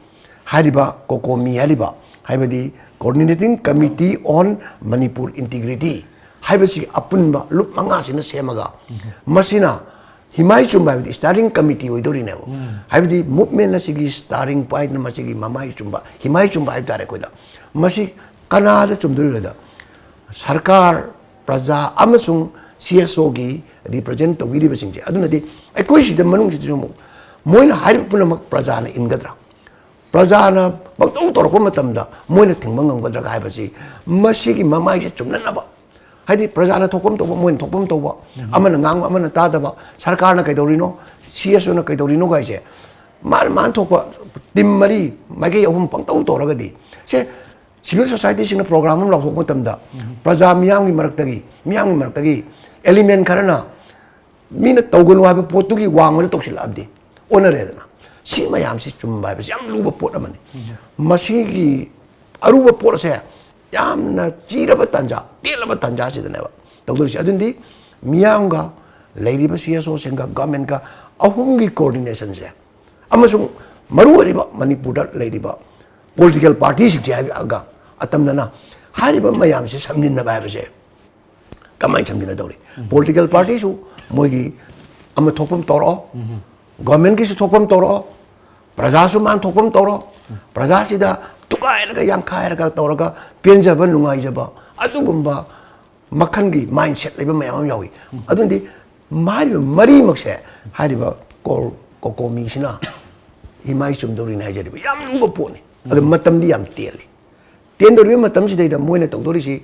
ꯍꯥꯏꯔꯤꯕ ꯀꯣꯀꯣꯃꯤ ꯍꯥꯏꯔꯤꯕ, ꯍꯥꯏꯕꯗꯤ Coordinating Committee on Manipur Integrity ꯍꯥꯏꯕꯁꯤ ꯑꯄꯨꯟꯕ ꯂꯨꯞ ꯃꯉꯥꯁꯤꯅ ꯁꯦꯝꯃꯒ, ꯃꯁꯤꯅ ꯍꯤꯃꯥꯏ ꯆꯨꯝꯕ ꯍꯥꯏꯕꯗꯤ ꯁ꯭ꯇꯥꯔꯤꯡ ꯀꯃꯤꯇꯤ ꯑꯣꯏꯗꯣꯔꯤꯅꯦꯕ꯫ ꯍꯥꯏꯕꯗꯤ ꯃꯨꯞꯃꯦꯟ ꯑꯁꯤꯒꯤ ꯁ꯭ꯇꯥꯔꯤꯡ ꯄꯥꯏꯗꯅ ꯃꯁꯤꯒꯤ ꯃꯃꯥꯏ ꯆꯨꯝꯕ, ꯍꯤꯃꯥꯏ ꯆꯨꯝꯕ ꯍꯥꯏꯕ ꯇꯥꯔꯦ ꯑꯩꯈꯣꯏꯗ꯫ ꯃꯁꯤ ꯀꯅꯥꯗ ꯆꯨꯝꯗꯣꯔꯤꯕꯗ, ꯁꯔꯀꯥꯔ, ꯄ꯭ꯔꯖꯥ ꯑꯃꯁꯨꯡ ꯁꯤ ꯑꯦꯁ ꯑꯣꯒꯤ ꯔꯤꯄ꯭ꯔꯖꯦꯟ ꯇꯧꯕꯤꯔꯤꯕꯁꯤꯡꯁꯦ꯫ ꯑꯗꯨꯅꯗꯤ ꯑꯩꯈꯣꯏ ꯁꯤꯗ ꯃꯅꯨꯡꯁꯤꯗꯁꯨ ꯑꯃꯨꯛ ꯃꯣꯏꯅ ꯍꯥꯏꯔꯤꯕ ꯄꯨꯝꯅꯃꯛ ꯄ꯭ꯔꯖꯥꯅ ꯏꯟꯒꯗ꯭ꯔꯥ? ꯄ꯭ꯔꯖꯥꯅ ꯄꯪꯇꯧ ꯇꯧꯔꯛꯄ ꯃꯇꯝꯗ ꯃꯣꯏꯅ ꯊꯤꯡꯕ ꯉꯝꯒꯗ꯭ꯔꯥ ꯍꯥꯏꯕꯁꯤ, ꯃꯁꯤꯒꯤ ꯃꯃꯥꯏꯁꯦ ꯆꯨꯝꯅꯅꯕ, ꯍꯥꯏꯗꯤ ꯄ꯭ꯔꯖꯥꯅ ꯊꯣꯛꯐꯝ ꯇꯧꯕ, ꯃꯣꯏꯅ ꯊꯣꯛꯐꯝ ꯇꯧꯕ, ꯑꯃꯅ ꯉꯥꯡꯕ ꯑꯃꯅ ꯇꯥꯗꯕ, ꯁꯔꯀꯥꯔꯅ ꯀꯩꯗꯧꯔꯤꯅꯣ, ꯁꯤ ꯑꯦꯁ ꯑꯣꯅ ꯀꯩꯗꯧꯔꯤꯅꯣ ꯍꯥꯏꯁꯦ, ꯃꯥꯅ ꯃꯥꯅ ꯊꯣꯛꯄ ꯇꯤꯝ ꯃꯔꯤ, ꯃꯥꯏꯀꯩ ꯑꯍꯨꯝ ꯄꯪꯇꯧ ꯇꯧꯔꯒꯗꯤ, ꯁꯦ, ꯁꯤꯚꯤꯜ ꯁꯣꯁꯥꯏꯇꯤꯁꯤꯡꯅ ꯄ꯭ꯔꯣꯒ꯭ꯔꯥꯝ ꯑꯃ ꯂꯥꯎꯊꯣꯛꯄ ꯃꯇꯝꯗ, ꯄ꯭ꯔꯖꯥ ꯃꯤꯌꯥꯝꯒꯤ ꯃꯔꯛꯇꯒꯤ, ꯃꯤꯌꯥꯝꯒꯤ ꯃꯔꯛꯇꯒꯤ ꯑꯦꯂꯤꯃꯦꯟ ꯈꯔꯅ ꯃꯤꯅ ꯇꯧꯒꯅꯨ ꯍꯥꯏꯕ ꯄꯣꯠꯇꯨꯒꯤ ꯋꯥꯡꯃꯗ ꯇꯧꯁꯤꯜꯂꯛꯑꯕꯗꯤ ꯑꯣꯟꯅꯔꯦꯗꯅ꯫ ꯁꯤ ꯃꯌꯥꯝꯁꯤ ꯆꯨꯝꯕ ꯍꯥꯏꯕꯁꯤ ꯌꯥꯝ ꯂꯨꯕ ꯄꯣꯠ ꯑꯃꯅꯤ꯫ ꯃꯁꯤꯒꯤ ꯑꯔꯨꯕ ꯄꯣꯠ ꯑꯁꯦ ꯌꯥꯝꯅ ꯆꯤꯔꯕ ꯇꯥꯟꯖꯥ, ꯇꯦꯜꯂꯕ ꯇꯥꯟꯖꯥꯁꯤꯗꯅꯦꯕ ꯇꯧꯗꯣꯔꯤꯁꯦ꯫ ꯑꯗꯨꯅꯗꯤ ꯃꯤꯌꯥꯝꯒ, ꯂꯩꯔꯤꯕ ꯁꯤ ꯑꯦꯁ ꯑꯣꯁꯤꯡꯒ, ꯒꯚꯔꯟꯃꯦꯟꯠꯀ ꯑꯍꯨꯝꯒꯤ ꯀꯣꯑꯣꯔꯗꯤꯅꯦꯁꯟꯁꯦ, ꯑꯃꯁꯨꯡ ꯃꯔꯨ ꯑꯣꯏꯔꯤꯕ ꯃꯅꯤꯄꯨꯔꯗ ꯂꯩꯔꯤꯕ ꯄꯣꯂꯤꯇꯤꯀꯦꯜ ꯄꯥꯔꯇꯤꯁꯤꯡꯁꯦ ꯍꯥꯏꯔꯒ ꯑꯇꯝꯅꯅ ꯍꯥꯏꯔꯤꯕ ꯃꯌꯥꯝꯁꯦ ꯁꯝꯖꯤꯟꯅꯕ ꯍꯥꯏꯕꯁꯦ ꯀꯃꯥꯏꯅ ꯁꯝꯖꯤꯟꯅꯗꯧꯔꯤ? ꯄꯣꯂꯤꯇꯤꯀꯦꯜ ꯄꯥꯔꯇꯤꯁꯨ ꯃꯣꯏꯒꯤ ꯑꯃ ꯊꯣꯛꯐꯝ ꯇꯧꯔꯛꯑꯣ, ꯒꯣꯔꯃꯦꯟꯒꯤꯁꯨ ꯊꯣꯛꯐꯝ ꯇꯧꯔꯛꯑꯣ, ꯄ꯭ꯔꯖꯥꯁꯨ ꯃꯥꯅ ꯊꯣꯛꯐꯝ ꯇꯧꯔꯛꯑꯣ꯫ ꯄ꯭ꯔꯖꯥꯁꯤꯗ ꯊꯨꯒꯥꯏꯔꯒ ꯌꯥꯡꯈꯥꯏꯔꯒ ꯇꯧꯔꯒ ꯄꯦꯟꯖꯕ ꯅꯨꯡꯉꯥꯏꯖꯕ ꯑꯗꯨꯒꯨꯝꯕ ꯃꯈꯜꯒꯤ ꯃꯥꯏꯟꯁꯦꯠ ꯂꯩꯕ ꯃꯌꯥꯝ ꯑꯃ ꯌꯥꯎꯏ꯫ ꯑꯗꯨꯅꯗꯤ ꯍꯥꯏꯔꯤꯕ ꯃꯔꯤꯃꯛꯁꯦ, ꯍꯥꯏꯔꯤꯕ ꯀꯣꯔ ꯀꯣꯀꯣꯃꯤꯁꯤꯅ ꯏꯃꯥꯏ ꯆꯨꯝꯗꯧꯔꯤꯅꯤ ꯍꯥꯏꯖꯔꯤꯕ ꯌꯥꯝ ꯂꯨꯕ ꯄꯣꯠꯅꯤ꯫ ꯑꯗꯨ ꯃꯇꯝꯗꯤ ꯌꯥꯝ ꯇꯦꯜꯂꯤ꯫ ꯇꯦꯟꯗꯧꯔꯤꯕ ꯃꯇꯝꯁꯤꯗꯩꯗ ꯃꯣꯏꯅ ꯇꯧꯗꯣꯔꯤꯁꯤ,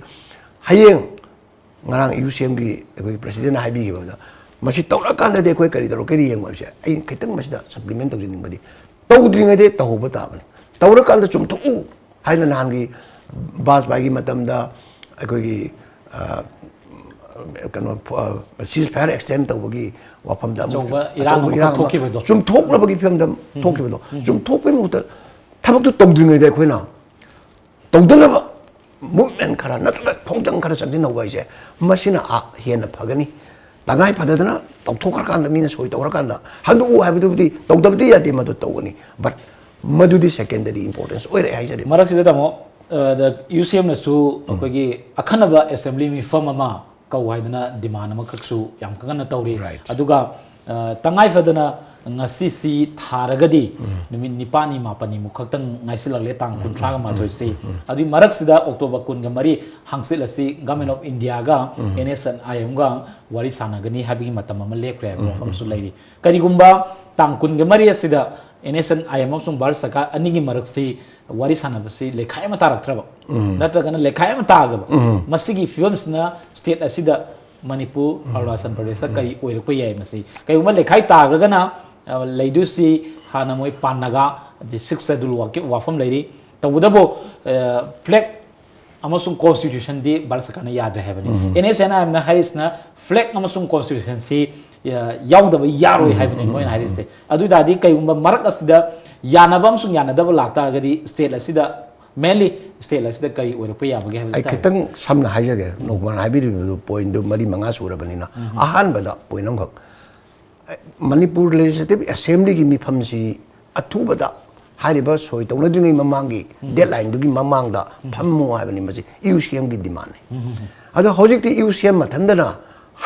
ꯍꯌꯦꯡ ꯉꯔꯥꯡ ꯌꯨ ꯁꯤ ꯑꯦꯝꯒꯤ ꯑꯩꯈꯣꯏꯒꯤ ꯄ꯭ꯔꯁꯤꯗꯦꯟꯅ ꯍꯥꯏꯕꯤꯈꯤꯕꯗ, ꯃꯁꯤ ꯇꯧꯔꯛꯑꯀꯥꯟꯗꯗꯤ ꯑꯩꯈꯣꯏ ꯀꯔꯤ ꯇꯧꯔꯛꯀꯦꯗꯤ ꯌꯦꯡꯉꯣ ꯍꯥꯏꯕꯁꯦ꯫ ꯑꯩ ꯈꯤꯇꯪ ꯃꯁꯤꯗ ꯁꯄ꯭ꯂꯤꯃꯦꯟ ꯇꯧꯖꯅꯤꯡꯕꯗꯤ, ꯇꯧꯗ꯭ꯔꯤꯉꯩꯗ ꯇꯧꯍꯧꯕ ꯇꯥꯕꯅꯤ꯫ ꯇꯧꯔꯀꯥꯟꯗ ꯆꯨꯝꯊꯣꯛꯎ ꯍꯥꯏꯅ ꯅꯍꯥꯟꯒꯤ ꯕꯥꯖꯄꯥꯏꯒꯤ ꯃꯇꯝꯗ ꯑꯩꯈꯣꯏꯒꯤ, ꯑ, ꯀꯩꯅꯣ, ceasefire extend ꯇꯧꯕꯒꯤ ꯋꯥꯐꯝꯗ ꯑꯃꯨꯛ ꯑꯆꯧꯕ ꯏꯔꯥꯡ ꯑꯆꯧꯕ ꯑꯃꯈꯛ ꯏꯔꯥꯡ ꯑꯃ ꯊꯣꯛꯈꯤꯕꯗꯣ꯫ ꯆꯨꯝꯊꯣꯛꯅꯕꯒꯤ ꯐꯤꯕꯝꯗ ꯊꯣꯛꯈꯤꯕꯗꯣ꯫ ꯆꯨꯝꯊꯣꯛꯄꯒꯤ ꯃꯍꯨꯠꯇ ꯊꯕꯛꯇꯨ ꯇꯧꯗ꯭ꯔꯤꯉꯩꯗ ꯑꯩꯈꯣꯏꯅ ꯇꯧꯗꯅꯕ movement ꯈꯔ ꯅꯠꯇ꯭ꯔꯒ ꯈꯣꯡꯖꯪ ꯈꯔ ꯆꯪꯁꯤꯟꯍꯧꯕ ꯍꯥꯏꯁꯦ, ꯃꯁꯤꯅ ꯑ-, ꯍꯦꯟꯅ ꯐꯒꯅꯤ꯫ ꯇꯉꯥꯏ ꯐꯗꯗꯅ ꯇꯧꯊꯣꯛꯈ꯭ꯔꯀꯥꯟꯗ, ꯃꯤꯅ ꯁꯣꯏ ꯇꯧꯔꯀꯥꯟꯗ ꯍꯟꯗꯣꯛꯎ ꯍꯥꯏꯕꯗꯨꯕꯨꯗꯤ ꯇꯧꯗꯕꯗꯤ ꯌꯥꯗꯦ, ꯃꯗꯨ ꯇꯧꯒꯅꯤ꯫ But ꯃꯗꯨꯗꯤ secondary importance ꯑꯣꯏꯔꯛꯑꯦ ꯍꯥꯏꯖꯔꯤꯕ꯫ ꯃꯔꯛꯁꯤꯗ ꯇꯥꯃꯣ, ꯑ, ꯗ-, ꯌꯨ ꯁꯤ ꯑꯦꯝꯅꯁꯨ ꯑꯩꯈꯣꯏꯒꯤ ꯑꯈꯟꯅꯕ assembly ꯃꯤꯐꯝ ꯑꯃ ꯀꯧ ꯍꯥꯏꯗꯅ demand ꯑꯃꯈꯛꯁꯨ ꯌꯥꯝ ꯀꯟꯅ ꯇꯧꯔꯤ꯫ Right. ꯑꯗꯨꯒ, ꯑ, ꯇꯉꯥꯏ ꯐꯗꯅ ꯉꯁꯤꯁꯤ ꯊꯥꯔꯒꯗꯤ ꯅꯨꯃꯤꯠ ꯅꯤꯄꯥꯜꯅꯤ ꯃꯥꯄꯜꯅꯤꯃꯨꯛ ꯈꯛꯇꯪ ꯉꯥꯏꯁꯤꯜꯂꯛꯂꯦ, ꯇꯥꯡ ꯀꯨꯟꯊ꯭ꯔꯥꯒ ꯃꯥꯊꯣꯏꯁꯤ꯫ ꯑꯗꯨꯒꯤ ꯃꯔꯛꯁꯤꯗ ꯑꯣꯛꯇꯣꯕꯔ ꯀꯨꯟꯒ ꯃꯔꯤ, ꯍꯪꯆꯤꯠ ꯑꯁꯤ Government of Indiaꯒ N S N I Mꯒ ꯋꯥꯔꯤ ꯁꯥꯟꯅꯒꯅꯤ ꯍꯥꯏꯕꯒꯤ ꯃꯇꯝ ꯑꯃ ꯂꯦꯞꯈ꯭ꯔꯦ ꯍꯥꯏꯕ ꯋꯥꯐꯝꯁꯨ ꯂꯩꯔꯤ꯫ ꯀꯔꯤꯒꯨꯝꯕ ꯇꯥꯡ ꯀꯨꯟꯒ ꯃꯔꯤ ꯑꯁꯤꯗ N S N I M ꯑꯃꯁꯨꯡ ꯚꯥꯔꯠ ꯁꯔꯀꯥꯔ ꯑꯅꯤꯒꯤ ꯃꯔꯛꯁꯤ ꯋꯥꯔꯤ ꯁꯥꯟꯅꯕꯁꯤ ꯂꯩꯈꯥꯏ ꯑꯃ ꯇꯥꯔꯛꯇ꯭ꯔꯕ, ꯅꯠꯇ꯭ꯔꯒꯅ ꯂꯩꯈꯥꯏ ꯑꯃ ꯇꯥꯈ꯭ꯔꯕ, ꯃꯁꯤꯒꯤ ꯐꯤꯕꯝꯁꯤꯅ state ꯑꯁꯤꯗ ꯃꯅꯤꯄꯨꯔ, ꯑꯔꯨꯅꯥꯆꯜ ꯄ꯭ꯔꯗꯦꯁꯇ ꯀꯔꯤ ꯑꯣꯏꯔꯛꯄ ꯌꯥꯏ? ꯃꯁꯤ ꯀꯔꯤꯒꯨꯝꯕ ꯂꯩꯈꯥꯏ ꯇꯥꯈ꯭ꯔꯒꯅ, ꯑ, ꯂꯩꯗꯣꯏꯁꯤ ꯍꯥꯟꯅ ꯃꯣꯏ ꯄꯥꯟ ꯅꯥꯒꯥ, ꯑꯗꯩ Sixth Schedule ꯋꯥꯐꯝ ꯂꯩꯔꯤ꯫ ꯇꯧꯕꯇꯕꯨ, ꯑ, flag ꯑꯃꯁꯨꯡ constitutionꯗꯤ ꯚꯥꯔꯠ ꯁꯔꯀꯥꯔꯅ ꯌꯥꯗ꯭ꯔꯦ ꯍꯥꯏꯕꯅꯤ꯫ N S N I Mꯅ ꯍꯥꯏꯔꯤꯁꯤꯅ flag ꯑꯃꯁꯨꯡ constitutionꯁꯤ, ꯑ, ꯌꯥꯎꯗꯕ ꯌꯥꯔꯣꯏ ꯍꯥꯏꯕꯅꯤ ꯃꯣꯏꯅ ꯍꯥꯏꯔꯤꯁꯦ꯫ ꯑꯗꯨ ꯑꯣꯏ ꯇꯥꯔꯗꯤ ꯀꯩꯒꯨꯝꯕ ꯃꯔꯛ ꯑꯁꯤꯗ ꯌꯥꯅꯕ ꯑꯃꯁꯨꯡ ꯌꯥꯅꯗꯕ ꯂꯥꯛꯇꯥꯔꯒꯗꯤ state ꯑꯁꯤꯗ, mainly state ꯑꯁꯤꯗ ꯀꯔꯤ ꯑꯣꯏꯔꯛꯄ ꯌꯥꯕꯒꯦ ꯍꯥꯏꯕꯁꯤ ꯑꯩ ꯇꯥꯏ꯫ ꯈꯤꯇꯪ ꯁꯝꯅ ꯍꯥꯏꯖꯒꯦ, ꯅꯣꯡꯃꯅ ꯍꯥꯏꯕꯤꯔꯤꯕꯗꯨ pointꯗꯨ ꯃꯔꯤ ꯃꯉꯥ ꯁꯨꯔꯕꯅꯤꯅ꯫ ꯑꯍꯥꯟꯕꯗ point ꯑꯃꯈꯛ, ꯃꯅꯤꯄꯨꯔ Legislative Assemblyꯒꯤ ꯃꯤꯐꯝꯁꯤ ꯑꯊꯨꯕꯗ ꯍꯥꯏꯔꯤꯕ ꯁꯣꯏ ꯇꯧꯅꯗ꯭ꯔꯤꯉꯩ ꯃꯃꯥꯡꯒꯤ deadlineꯗꯨꯒꯤ ꯃꯃꯥꯡꯗ ꯐꯝꯃꯨ ꯍꯥꯏꯕꯅꯤ꯫ ꯃꯁꯤ UCMꯒꯤ demandꯅꯤ꯫ ꯑꯗꯣ ꯍꯧꯖꯤꯛꯇꯤ UCM ꯃꯊꯟꯗꯅ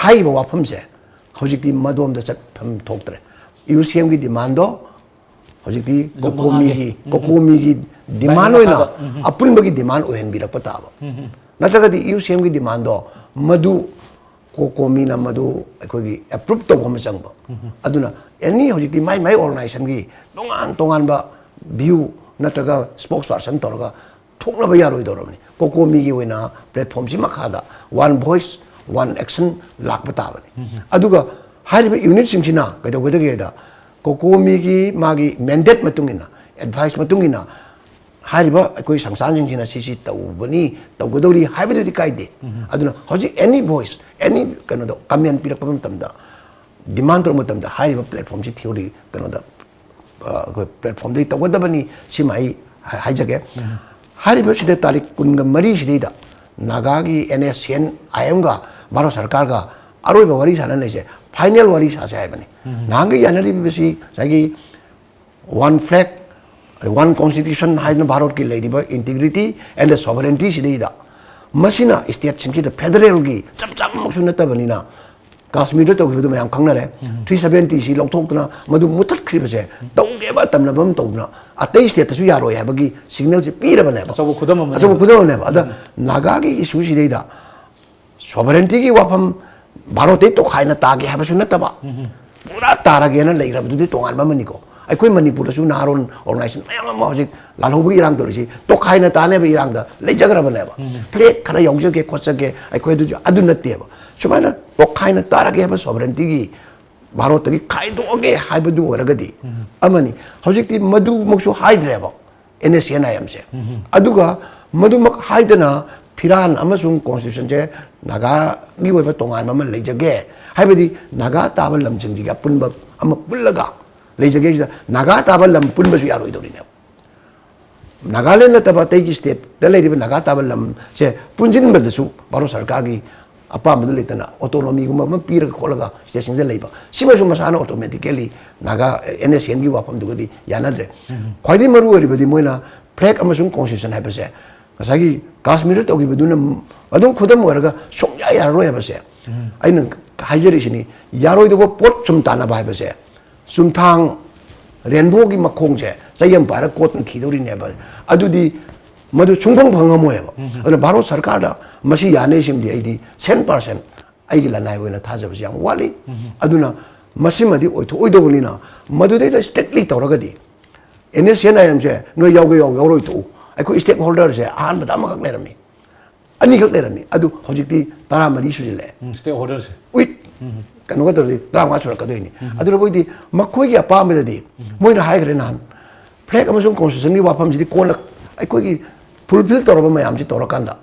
ꯍꯥꯏꯔꯤꯕ ꯋꯥꯐꯝꯁꯦ ꯍꯧꯖꯤꯛꯇꯤ ꯃꯗꯣꯝꯗ ꯆꯠꯐꯝ ꯊꯣꯛꯇ꯭ꯔꯦ꯫ UCMꯒꯤ demandꯗꯣ ꯍꯧꯖꯤꯛꯇꯤ ꯂꯨꯞ ꯃꯉꯥꯒꯤ꯫ ꯀꯣꯀꯣꯃꯤꯒꯤ, ꯀꯣꯀꯣꯃꯤꯒꯤ demand ꯚꯥꯏ ꯑꯣꯏꯅ ꯃꯈꯥꯗ꯫ ꯑꯄꯨꯟꯕꯒꯤ demand ꯑꯣꯏꯍꯟꯕꯤꯔꯛꯄ ꯇꯥꯕ꯫ ꯅꯠꯇ꯭ꯔꯒꯗꯤ UCMꯒꯤ demandꯗꯣ ꯃꯗꯨ ꯀꯣꯀꯣꯃꯤꯅ ꯃꯗꯨ ꯑꯩꯈꯣꯏꯒꯤ approve ꯇꯧꯕ ꯑꯃ ꯆꯪꯕ꯫ ꯑꯗꯨꯅ any ꯍꯧꯖꯤꯛꯇꯤ ꯃꯥꯏ ꯃꯥꯏ organizationꯒꯤ ꯇꯣꯉꯥꯟ ꯇꯣꯉꯥꯟꯕ view ꯅꯠꯇ꯭ꯔꯒ spokesperson ꯇꯧꯔꯒ ꯊꯣꯛꯅꯕ ꯌꯥꯔꯣꯏꯗꯧꯔꯕꯅꯤ꯫ ꯀꯣꯀꯣꯃꯤꯒꯤ ꯑꯣꯏꯅ platformꯁꯤ ꯃꯈꯥꯗ one voice, one action ꯂꯥꯛꯄ ꯇꯥꯕꯅꯤ꯫ ꯑꯗꯨꯒ ꯍꯥꯏꯔꯤꯕ unitꯁꯤꯡꯁꯤꯅ ꯀꯩꯗꯧꯒꯗꯒꯦꯗ, ꯀꯣꯀꯣꯃꯤꯒꯤ ꯃꯥꯒꯤ ꯃꯦꯟꯗꯦꯠ ꯃꯇꯨꯡ ꯏꯟꯅ, ꯑꯦꯗꯚꯥꯏꯁ ꯃꯇꯨꯡ ꯏꯟꯅ ꯍꯥꯏꯔꯤꯕ ꯑꯩꯈꯣꯏ ꯁꯪꯁꯊꯥꯟꯁꯤꯡꯁꯤꯅ ꯁꯤꯁꯤ ꯇꯧꯕꯅꯤ, ꯇꯧꯒꯗꯧꯔꯤ ꯍꯥꯏꯕꯗꯨꯗꯤ ꯀꯥꯏꯗꯦ꯫ ꯑꯗꯨꯅ ꯍꯧꯖꯤꯛ ꯑꯦꯅꯤ ꯚꯣꯏꯁ, ꯑꯦꯅꯤ ꯀꯩꯅꯣꯗꯣ ꯀꯃꯦꯟ ꯄꯤꯔꯛꯄ ꯃꯇꯝꯗ, ꯗꯤꯃꯥꯟ ꯇꯧꯔꯛꯄ ꯃꯇꯝꯗ ꯍꯥꯏꯔꯤꯕ ꯄ꯭ꯂꯦꯠꯐꯣꯝꯁꯤ ꯊꯤꯑꯣꯔꯤ ꯀꯩꯅꯣꯗ, ꯑ, ꯑꯩꯈꯣꯏ ꯄ꯭ꯂꯦꯠꯐꯣꯝꯗꯒꯤ ꯇꯧꯒꯗꯕꯅꯤ꯫ ꯁꯤꯃ ꯑꯩ ꯍꯥꯏ-, ꯍꯥꯏꯖꯒꯦ꯫ ꯍꯥꯏꯔꯤꯕꯁꯤꯗ ꯇꯥꯔꯤꯛ ꯀꯨꯟꯒ ꯃꯔꯤꯁꯤꯗꯩꯗ ꯅꯥꯒꯥꯒꯤ ꯑꯦꯟ ꯑꯦꯁ ꯁꯤ ꯑꯦꯟ ꯑꯥꯏ ꯑꯦꯝꯒ ꯚꯥꯔꯠ ꯁꯔꯀꯥꯔꯒ ꯑꯔꯣꯏꯕ ꯋꯥꯔꯤ ꯁꯥꯟꯅ ꯂꯩꯁꯦ, ꯐꯥꯏꯅꯦꯜ ꯋꯥꯔꯤ ꯁꯥꯁꯦ ꯍꯥꯏꯕꯅꯤ꯫ ꯅꯍꯥꯟꯒꯤ ꯌꯥꯅꯔꯤꯕꯁꯤ ꯉꯁꯥꯏꯒꯤ ꯋꯥꯟ ꯐ꯭ꯂꯦꯛ, ꯋꯥꯟ ꯀꯣꯟꯁꯇꯤꯇ꯭ꯌꯨꯁꯟ ꯍꯥꯏꯗꯅ ꯚꯥꯔꯠꯀꯤ ꯂꯩꯔꯤꯕ ꯏꯟꯇꯤꯒ꯭ꯔꯤꯇꯤ ꯑꯦꯟ ꯗ ꯁꯣꯚꯔꯦꯟꯇꯤ ꯁꯤꯗꯩꯗ, ꯃꯁꯤꯅ ꯁ꯭ꯇꯦꯠꯁꯤꯡꯁꯤꯗ ꯐꯦꯗꯔꯦꯜꯒꯤ ꯆꯞ ꯆꯥꯕꯃꯛꯁꯨ ꯅꯠꯇꯕꯅꯤꯅ, ꯀꯥꯁꯃꯤꯔꯗ ꯇꯧꯈꯤꯕꯗꯨ ꯃꯌꯥꯝ ꯈꯪꯅꯔꯦ꯫ ꯊ꯭ꯔꯤ ꯁꯚꯦꯟꯇꯤ ꯁꯤ ꯂꯧꯊꯣꯛꯇꯅ ꯃꯗꯨ ꯃꯨꯊꯠꯈ꯭ꯔꯤꯕꯁꯦ, ꯇꯧꯒꯦꯕ ꯇꯝꯅꯕ ꯑꯃ ꯇꯧꯗꯅ ꯑꯇꯩ ꯁ꯭ꯇꯦꯠꯇꯁꯨ ꯌꯥꯔꯣꯏ ꯍꯥꯏꯕꯒꯤ ꯁꯤꯒꯅꯦꯜꯁꯦ ꯄꯤꯔꯕꯅꯦꯕ꯫ ꯑꯆꯧꯕ ꯈꯨꯗꯝ ꯑꯃꯅꯦ꯫ ꯑꯆꯧꯕ ꯈꯨꯗꯝ ꯑꯃꯅꯦꯕ꯫ ꯑꯗ ꯅꯥꯒꯥꯒꯤ ꯏꯁꯨꯁꯤꯗꯩꯗ ꯁꯣꯚꯔꯦꯟꯇꯤꯒꯤ ꯋꯥꯐꯝ ꯚꯥꯔꯣꯠꯇꯩ ꯇꯣꯈꯥꯏꯅ ꯇꯥꯒꯦ ꯍꯥꯏꯕꯁꯨ ꯅꯠꯇꯕ, ꯄꯨꯔꯥ ꯇꯥꯔꯒꯦꯅ ꯂꯩꯈ꯭ꯔꯕꯗꯨꯗꯤ ꯇꯣꯉꯥꯟꯕ ꯑꯃꯅꯤꯀꯣ꯫ ꯑꯩꯈꯣꯏ ꯃꯅꯤꯄꯨꯔꯗꯁꯨ ꯅꯍꯥꯔꯣꯟ ꯑꯣꯔꯒꯅꯥꯏꯖꯦꯁꯟ ꯃꯌꯥꯝ ꯑꯃ ꯍꯧꯖꯤꯛ ꯂꯥꯜꯍꯧꯕꯒꯤ ꯏꯔꯥꯡ ꯇꯧꯔꯤꯁꯤ ꯇꯣꯈꯥꯏꯅ ꯇꯥꯅꯦꯕ ꯏꯔꯥꯡꯗ ꯂꯩꯖꯈ꯭ꯔꯕꯅꯦꯕ꯫ ꯐ꯭ꯂꯦꯛ ꯈꯔ ꯌꯥꯎꯖꯒꯦ ꯈꯣꯠꯆꯒꯦ ꯑꯩꯈꯣꯏ ꯑꯗꯨ, ꯑꯗꯨ ꯅꯠꯇꯦꯕ꯫ ꯁꯨꯃꯥꯏꯅ ꯇꯣꯈꯥꯏꯅ ꯇꯥꯔꯒꯦ ꯍꯥꯏꯕ ꯁꯣꯚꯔꯦꯟꯇꯤꯒꯤ, ꯚꯥꯔꯣꯠꯇꯒꯤ ꯈꯥꯏꯗꯣꯛꯑꯒꯦ ꯍꯥꯏꯕꯗꯨ ꯑꯣꯏꯔꯒꯗꯤ ꯑꯃꯅꯤ꯫ ꯍꯧꯖꯤꯛꯇꯤ ꯃꯗꯨꯃꯛꯁꯨ ꯍꯥꯏꯗ꯭ꯔꯦꯕ ꯑꯦꯟ ꯑꯦꯁ ꯁꯤ ꯑꯦꯟ ꯑꯥꯏ ꯑꯦꯝꯁꯦ꯫ ꯑꯗꯨꯒ ꯃꯗꯨꯃꯛ ꯍꯥꯏꯗꯅ ꯐꯤꯔꯥꯟ ꯑꯃꯁꯨꯡ ꯀꯣꯟꯁꯇꯤꯇ꯭ꯌꯨꯁꯟꯁꯦ ꯅꯥꯒꯥꯒꯤ ꯑꯣꯏꯕ ꯇꯣꯉꯥꯟꯕ ꯑꯃ ꯂꯩꯖꯒꯦ ꯍꯥꯏꯕꯗꯤ ꯅꯥꯒꯥ ꯇꯥꯕ ꯂꯝꯁꯤꯡꯁꯤꯒꯤ ꯑꯄꯨꯟꯕ ꯑꯃ ꯄꯨꯜꯂꯒ ꯂꯩꯖꯒꯦ ꯁꯤꯗ ꯅꯥꯒꯥ ꯇꯥꯕ ꯂꯝ ꯄꯨꯟꯕꯁꯨ ꯌꯥꯔꯣꯏꯗꯧꯔꯤꯅꯦꯕ꯫ ꯅꯥꯒꯥꯂꯦꯟ ꯅꯠꯇꯕ ꯑꯇꯩꯒꯤ ꯁ꯭ꯇꯦꯠꯇ ꯂꯩꯔꯤꯕ ꯅꯥꯒꯥ ꯇꯥꯕ ꯂꯝꯁꯦ ꯄꯨꯟꯁꯤꯟꯕꯗꯁꯨ ꯚꯥꯔꯠ ꯁꯔꯀꯥꯔꯒꯤ ꯑꯄꯥꯝꯕꯗꯨ ꯂꯩꯇꯅ ꯑꯣꯇꯣꯅꯣꯃꯤꯒꯨꯝꯕ ꯑꯃ ꯄꯤꯔꯒ ꯈꯣꯠꯂꯒ ꯁ꯭ꯇꯦꯠꯁꯤꯡꯗ ꯂꯩꯕ, ꯁꯤꯃꯁꯨ ꯃꯁꯥꯅ automatically Naga and S C ꯑꯦꯟꯒꯤ ꯋꯥꯐꯝꯗꯨꯒꯗꯤ ꯌꯥꯅꯗ꯭ꯔꯦ꯫ ꯈ꯭ꯋꯥꯏꯗꯒꯤ ꯃꯔꯨ ꯑꯣꯏꯔꯤꯕꯗꯤ ꯃꯣꯏꯅ ꯐ꯭ꯂꯦꯛ ꯑꯃꯁꯨꯡ ꯀꯣꯟꯁꯇꯤꯇ꯭ꯌꯨꯁꯟ ꯍꯥꯏꯕꯁꯦ ꯉꯁꯥꯏꯒꯤ ꯀꯥꯁꯃꯤꯔꯗ ꯇꯧꯈꯤꯕꯗꯨꯅ ꯑꯗꯨꯝ ꯈꯨꯗꯝ ꯑꯣꯏꯔꯒ ꯁꯨꯡꯌꯥ ꯌꯥꯔꯔꯣꯏ ꯍꯥꯏꯕꯁꯦ ꯑꯩꯅ ꯍꯥꯏꯖꯔꯤꯁꯤꯅꯤ꯫ ꯌꯥꯔꯣꯏꯗꯧꯕ ꯄꯣꯠ ꯁꯨꯝ ꯇꯥꯟꯅꯕ ꯍꯥꯏꯕꯁꯦ ꯆꯨꯝꯊꯥꯡ ꯔꯦꯟꯕꯣꯒꯤ ꯃꯈꯣꯡꯁꯦ ꯆꯩ ꯑꯃ ꯄꯥꯏꯔꯒ ꯀꯣꯠꯇꯅ ꯈꯤꯗꯧꯔꯤꯅꯦꯕ꯫ ꯑꯗꯨꯗꯤ ꯃꯗꯨ ꯁꯨꯡꯐꯪ ꯐꯪꯉꯝꯃꯣꯏꯕ꯫ ꯑꯗꯨꯅ ꯚꯥꯔꯠ ꯁꯔꯀꯥꯔꯗ ꯃꯁꯤ ꯌꯥꯅꯤ ꯁꯤꯃꯗꯤ ꯑꯩꯗꯤ ꯁꯦꯟ ꯄꯥꯔꯁꯦꯟ ꯑꯩꯒꯤ ꯂꯅꯥꯏ ꯑꯣꯏꯅ ꯊꯥꯖꯕꯁꯤ ꯌꯥꯝ ꯋꯥꯠꯂꯤ꯫ ꯑꯗꯨꯅ ꯃꯁꯤꯃꯗꯤ ꯑꯣꯏꯊꯣꯛꯑꯣꯏꯗꯧꯕꯅꯤꯅ ꯃꯗꯨꯗꯩꯗ ꯁ꯭ꯇꯔꯤꯛꯂꯤ ꯇꯧꯔꯒꯗꯤ ꯑꯦꯟ ꯑꯦꯁ ꯁꯤ ꯑꯦꯟ ꯑꯥꯏ ꯑꯦꯝꯁꯦ ꯅꯣꯏ ꯌꯥꯎꯒꯦ ꯌꯥꯎ, ꯌꯥꯎꯔꯣꯏ ꯇꯣꯛꯎ, ꯑꯩꯈꯣꯏ ꯁ꯭ꯇꯦꯛ ꯍꯣꯜꯗꯔꯁꯦ ꯑꯍꯥꯟꯕꯗ ꯑꯃꯈꯛ ꯂꯩꯔꯝꯃꯤ, ꯑꯅꯤꯈꯛ ꯂꯩꯔꯝꯃꯤ꯫ ꯑꯗꯨ ꯍꯧꯖꯤꯛꯇꯤ ꯇꯔꯥꯃꯔꯤ ꯁꯨꯖꯤꯜꯂꯛꯑꯦ꯫ ꯁ꯭ꯇꯦꯛ ꯍꯣꯜꯗꯔꯁꯦ꯫ ꯋꯤꯠ ꯀꯩꯅꯣꯒ ꯇꯧꯔꯗꯤ ꯇꯔꯥꯃꯉꯥ ꯁꯨꯔꯛꯀꯗꯣꯏꯅꯤ꯫ ꯑꯗꯨꯅ ꯑꯩꯈꯣꯏꯗꯤ ꯃꯈꯣꯏꯒꯤ ꯑꯄꯥꯝꯕꯗꯗꯤ ꯃꯣꯏꯅ ꯍꯥꯏꯈ꯭ꯔꯦ ꯅꯍꯥꯟ, ꯐ꯭ꯂꯦꯛ ꯑꯃꯁꯨꯡ ꯀꯣꯟꯁꯇꯤꯇ꯭ꯌꯨꯁꯟꯒꯤ ꯋꯥꯐꯝꯁꯤꯗꯤ ꯀꯣꯟꯅ ꯑꯩꯈꯣꯏꯒꯤ ꯐꯨꯜꯐꯤꯜ ꯇꯧꯔꯕ ꯃꯌꯥꯝꯁꯤ ꯇꯧꯔꯀꯥꯟꯗ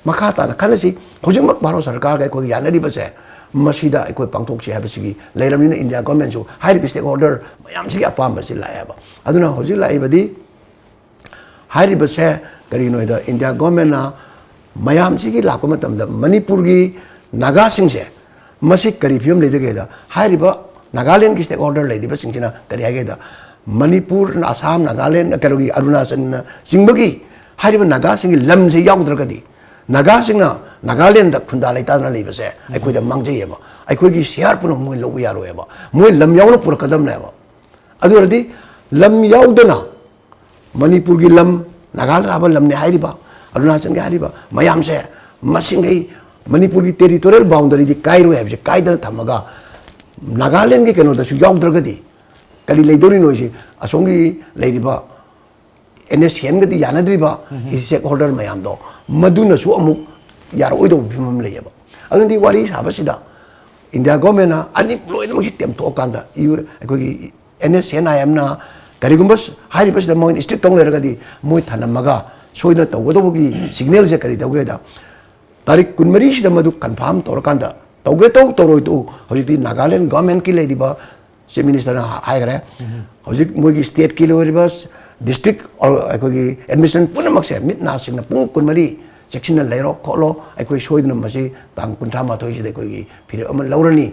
ꯃꯈꯥ ꯇꯥꯅ ꯈꯟꯅꯁꯤ꯫ ꯍꯧꯖꯤꯛꯃꯛ ꯚꯥꯔꯠ ꯁꯔꯀꯥꯔꯒ ꯑꯩꯈꯣꯏꯒꯤ ꯌꯥꯅꯔꯤꯕꯁꯦ ꯃꯁꯤꯗ ꯑꯩꯈꯣꯏ ꯄꯥꯡꯊꯣꯛꯁꯤ ꯍꯥꯏꯕꯁꯤꯒꯤ ꯂꯩꯔꯕꯅꯤꯅ ꯏꯟꯗꯤꯌꯥ ꯒꯣꯔꯃꯦꯟꯁꯨ ꯍꯥꯏꯔꯤꯕ ꯁ꯭ꯇꯦꯛ ꯍꯣꯜꯗꯔ ꯃꯌꯥꯝꯁꯤꯒꯤ ꯑꯄꯥꯝꯕꯁꯤ ꯂꯥꯛꯑꯦꯕ꯫ ꯑꯗꯨꯅ ꯍꯧꯖꯤꯛ ꯂꯥꯛꯏꯕꯗꯤ ꯍꯥꯏꯔꯤꯕꯁꯦ ꯀꯔꯤꯒꯤꯅꯣ ꯍꯥꯏꯗ ꯏꯟꯗꯤꯌꯥ ꯒꯣꯔꯃꯦꯟꯅ ꯃꯌꯥꯝꯁꯤꯒꯤ ꯂꯥꯛꯄ ꯃꯇꯝꯗ ꯃꯅꯤꯄꯨꯔꯒꯤ ꯅꯥꯒꯥꯁꯤꯡꯁꯦ ꯃꯁꯤ ꯀꯔꯤ ꯐꯤꯕꯝ ꯂꯩꯗꯒꯦꯗ ꯍꯥꯏꯔꯤꯕ ꯅꯥꯒꯥꯂꯦꯟꯒꯤ ꯁ꯭ꯇꯦꯛ ꯍꯣꯜꯗꯔ ꯂꯩꯔꯤꯕꯁꯤꯡꯁꯤꯅ ꯀꯔꯤ ꯍꯥꯏꯒꯦꯗ ꯃꯅꯤꯄꯨꯔ, ꯑꯁꯥꯝ, ꯅꯥꯒꯥꯂꯦꯟ, ꯀꯩꯅꯣꯒꯤ ꯑꯔꯨꯅꯥꯆꯜꯅ ꯆꯤꯡꯕꯒꯤ ꯍꯥꯏꯔꯤꯕ ꯅꯥꯒꯥꯁꯤꯡꯒꯤ ꯂꯝꯁꯦ ꯌꯥꯎꯗ꯭ꯔꯒꯗꯤ ꯅꯥꯒꯥꯁꯤꯡꯅ ꯅꯥꯒꯥꯂꯦꯟꯗ ꯈꯨꯟꯗꯥ ꯂꯩꯇꯥꯗꯅ ꯂꯩꯕꯁꯦ ꯑꯩꯈꯣꯏꯗ ꯃꯥꯡꯖꯩꯌꯦꯕ꯫ ꯑꯩꯈꯣꯏꯒꯤ ꯁꯤꯌꯥꯔ ꯄꯨꯝꯅꯃꯛ ꯃꯣꯏ ꯂꯧꯕ ꯌꯥꯔꯣꯏꯕ꯫ ꯃꯣꯏ ꯂꯝ ꯌꯥꯎꯅ ꯄꯨꯔꯛꯀꯗꯕꯅꯦꯕ꯫ ꯑꯗꯨ ꯑꯣꯏꯔꯗꯤ ꯂꯝ ꯌꯥꯎꯗꯅ ꯃꯅꯤꯄꯨꯔꯒꯤ ꯂꯝ, ꯅꯥꯒꯥ ꯇꯥꯕ ꯂꯝꯅꯤ ꯍꯥꯏꯔꯤꯕ, ꯑꯔꯨꯅꯥꯆꯜꯒꯤ ꯍꯥꯏꯔꯤꯕ ꯃꯌꯥꯝꯁꯦ ꯃꯁꯤꯡꯈꯩ ꯃꯅꯤꯄꯨꯔꯒꯤ ꯇꯦꯔꯤꯇꯣꯔꯤꯌꯦꯜ ꯕꯥꯎꯟꯗꯔꯤꯗꯤ ꯀꯥꯏꯔꯣꯏ ꯍꯥꯏꯕꯁꯦ ꯀꯥꯏꯗꯅ ꯊꯝꯃꯒ ꯅꯥꯒꯥꯂꯦꯟꯒꯤ ꯀꯩꯅꯣꯗꯁꯨ ꯌꯥꯎꯗ꯭ꯔꯒꯗꯤ ꯀꯔꯤ ꯂꯩꯗꯧꯔꯤꯅꯣ ꯍꯥꯏꯁꯦ? ꯑꯁꯣꯝꯒꯤ ꯂꯩꯔꯤꯕ ꯑꯦꯟ ꯑꯦꯁ ꯁꯤ ꯑꯦꯟꯒꯗꯤ ꯌꯥꯅꯗ꯭ꯔꯤꯕ ꯁ꯭ꯇꯦꯛ ꯍꯣꯜꯗꯔ ꯃꯌꯥꯝꯗꯣ ꯃꯗꯨꯅꯁꯨ ꯑꯃꯨꯛ ꯌꯥꯔꯛꯑꯣꯏꯗꯧꯕ ꯐꯤꯕꯝ ꯑꯃ ꯂꯩꯌꯦꯕ꯫ ꯑꯗꯨꯅꯗꯤ ꯋꯥꯔꯤ ꯁꯥꯕꯁꯤꯗ ꯏꯟꯗꯤꯌꯥ ꯒꯣꯔꯃꯦꯟꯅ ꯑꯅꯤ ꯂꯣꯏꯅꯃꯛꯁꯤ ꯇꯦꯝꯊꯣꯛꯑꯀꯥꯟꯗ ꯏꯌꯨ-, ꯑꯩꯈꯣꯏꯒꯤ ꯑꯦꯟ ꯑꯦꯁ ꯑꯦꯟ ꯑꯥꯏ ꯑꯦꯝꯅ ꯀꯔꯤꯒꯨꯝꯕ ꯁ-, ꯍꯥꯏꯔꯤꯕꯁꯤꯗ ꯃꯣꯏꯅ ꯏꯁꯇ꯭ꯔꯤꯛ ꯇꯧ ꯂꯩꯔꯒꯗꯤ ꯃꯣꯏ ꯊꯅꯝꯃꯒ ꯁꯣꯏꯗꯅ ꯇꯧꯒꯗꯧꯕꯒꯤ ꯁꯤꯒꯅꯦꯜꯁꯦ ꯀꯔꯤ ꯇꯧꯒꯦꯗ ꯇꯥꯔꯤꯛ ꯀꯨꯟꯃꯔꯤꯁꯤꯗ ꯃꯗꯨ ꯀꯟꯐꯥꯔꯝ ꯇꯧꯔꯀꯥꯟꯗ ꯇꯧꯒꯦ ꯇꯧ ꯇꯧꯔꯣꯏ ꯇꯧ ꯍꯧꯖꯤꯛꯇꯤ ꯅꯥꯒꯥꯂꯦꯟ ꯒꯣꯔꯃꯦꯟꯀꯤ ꯂꯩꯔꯤꯕ ꯆꯤꯐ ꯃꯤꯅꯤꯁꯇꯔꯅ ꯍꯥ-, ꯍꯥꯏꯈ꯭ꯔꯦ꯫ ꯍꯧꯖꯤꯛ ꯃꯣꯏꯒꯤ ꯁ꯭ꯇꯦꯠꯀꯤ ꯂꯩꯔꯤꯕ ꯗꯤꯁꯇ꯭ꯔꯤꯛ ꯑꯩꯈꯣꯏꯒꯤ ꯑꯦꯗꯃꯤꯅꯤꯁꯇ꯭ꯔꯦꯁꯟ ꯄꯨꯝꯅꯃꯛꯁꯦ ꯃꯤꯠ ꯅꯥ ꯁꯤꯡꯅ ꯄꯨꯡ ꯀꯨꯟꯃꯔꯤ ꯆꯦꯛꯁꯤꯟꯅ ꯂꯩꯔꯣ ꯈꯣꯠꯂꯣ, ꯑꯩꯈꯣꯏ ꯁꯣꯏꯗꯅ ꯃꯁꯤ ꯇꯥꯡ ꯀꯨꯟꯊ꯭ꯔꯥ ꯃꯥꯊꯣꯏꯁꯤꯗ ꯑꯩꯈꯣꯏꯒꯤ ꯐꯤꯔꯦꯞ ꯑꯃ ꯂꯧꯔꯅꯤ,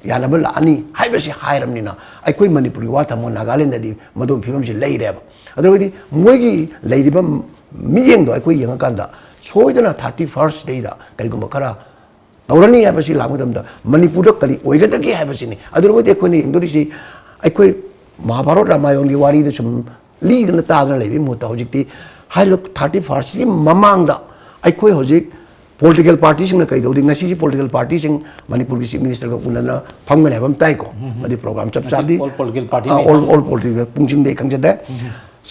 ꯌꯥꯅꯕ ꯂꯥꯛꯑꯅꯤ ꯍꯥꯏꯕꯁꯤ ꯍꯥꯏꯔꯕꯅꯤꯅ ꯑꯩꯈꯣꯏ ꯃꯅꯤꯄꯨꯔꯒꯤ ꯋꯥ ꯊꯝꯃꯣ, ꯅꯥꯒꯥꯂꯦꯟꯗꯗꯤ ꯃꯗꯨꯒꯤ ꯐꯤꯕꯝꯁꯤ ꯂꯩꯔꯦꯕ꯫ ꯑꯗꯨ ꯑꯣꯏꯔꯒꯗꯤ ꯃꯣꯏꯒꯤ ꯂꯩꯔꯤꯕ ꯃꯤꯠꯌꯦꯡꯗꯣ ꯑꯩꯈꯣꯏ ꯌꯦꯡꯉꯀꯥꯟꯗ ꯁꯣꯏꯗꯅ ꯊꯥꯔꯇꯤ ꯐꯥꯔꯁꯇꯩꯗ ꯀꯔꯤꯒꯨꯝꯕ ꯈꯔ ꯇꯧꯔꯅꯤ ꯍꯥꯏꯕꯁꯤ ꯂꯥꯛꯄ ꯃꯇꯝꯗ ꯃꯅꯤꯄꯨꯔꯗ ꯀꯔꯤ ꯑꯣꯏꯒꯗꯒꯦ ꯍꯥꯏꯕꯁꯤꯅꯤ꯫ ꯑꯗꯨ ꯑꯣꯏꯔꯒꯗꯤ ꯑꯩꯈꯣꯏꯅ ꯌꯦꯡꯗꯣꯔꯤꯁꯤ ꯑꯩꯈꯣꯏ ꯃꯍꯥꯚꯥꯔꯠ ꯔꯥꯃꯥꯌꯟꯒꯤ ꯋꯥꯔꯤꯗ ꯁꯨꯝ ꯂꯤꯗꯅ ꯇꯥꯗꯅ ꯂꯩꯕꯒꯤ ꯃꯍꯨꯠꯇ ꯍꯧꯖꯤꯛꯇꯤ ꯍꯥꯏꯔꯤꯕ ꯊꯥꯔꯇꯤ ꯐꯥꯔꯁꯀꯤ ꯃꯃꯥꯡꯗ ꯑꯩꯈꯣꯏ ꯍꯧꯖꯤꯛ ꯄꯣꯂꯤꯇꯤꯀꯦꯜ ꯄꯥꯔꯇꯤꯁꯤꯡꯅ ꯀꯩꯗꯧꯔꯤ? ꯉꯁꯤꯁꯤ ꯄꯣꯂꯤꯇꯤꯀꯦꯜ ꯄꯥꯔꯇꯤꯁꯤꯡ ꯃꯅꯤꯄꯨꯔꯒꯤ ꯆꯤꯐ ꯃꯤꯅꯤꯁꯇꯔꯒ ꯎꯅꯗꯅ ꯐꯝꯒꯅꯤ ꯍꯥꯏꯕ ꯑꯃ ꯇꯥꯏꯀꯣ꯫ ꯃꯗꯨꯒꯤ ꯄ꯭ꯔꯣꯒ꯭ꯔꯥꯝ ꯆꯞ ꯆꯥꯕꯗꯤ all political party ꯑꯥ, all, ꯃꯌꯥꯝ꯫ All political ꯄꯨꯡꯁꯤꯡꯗꯤ ꯑꯩ ꯈꯪꯖꯗꯦ꯫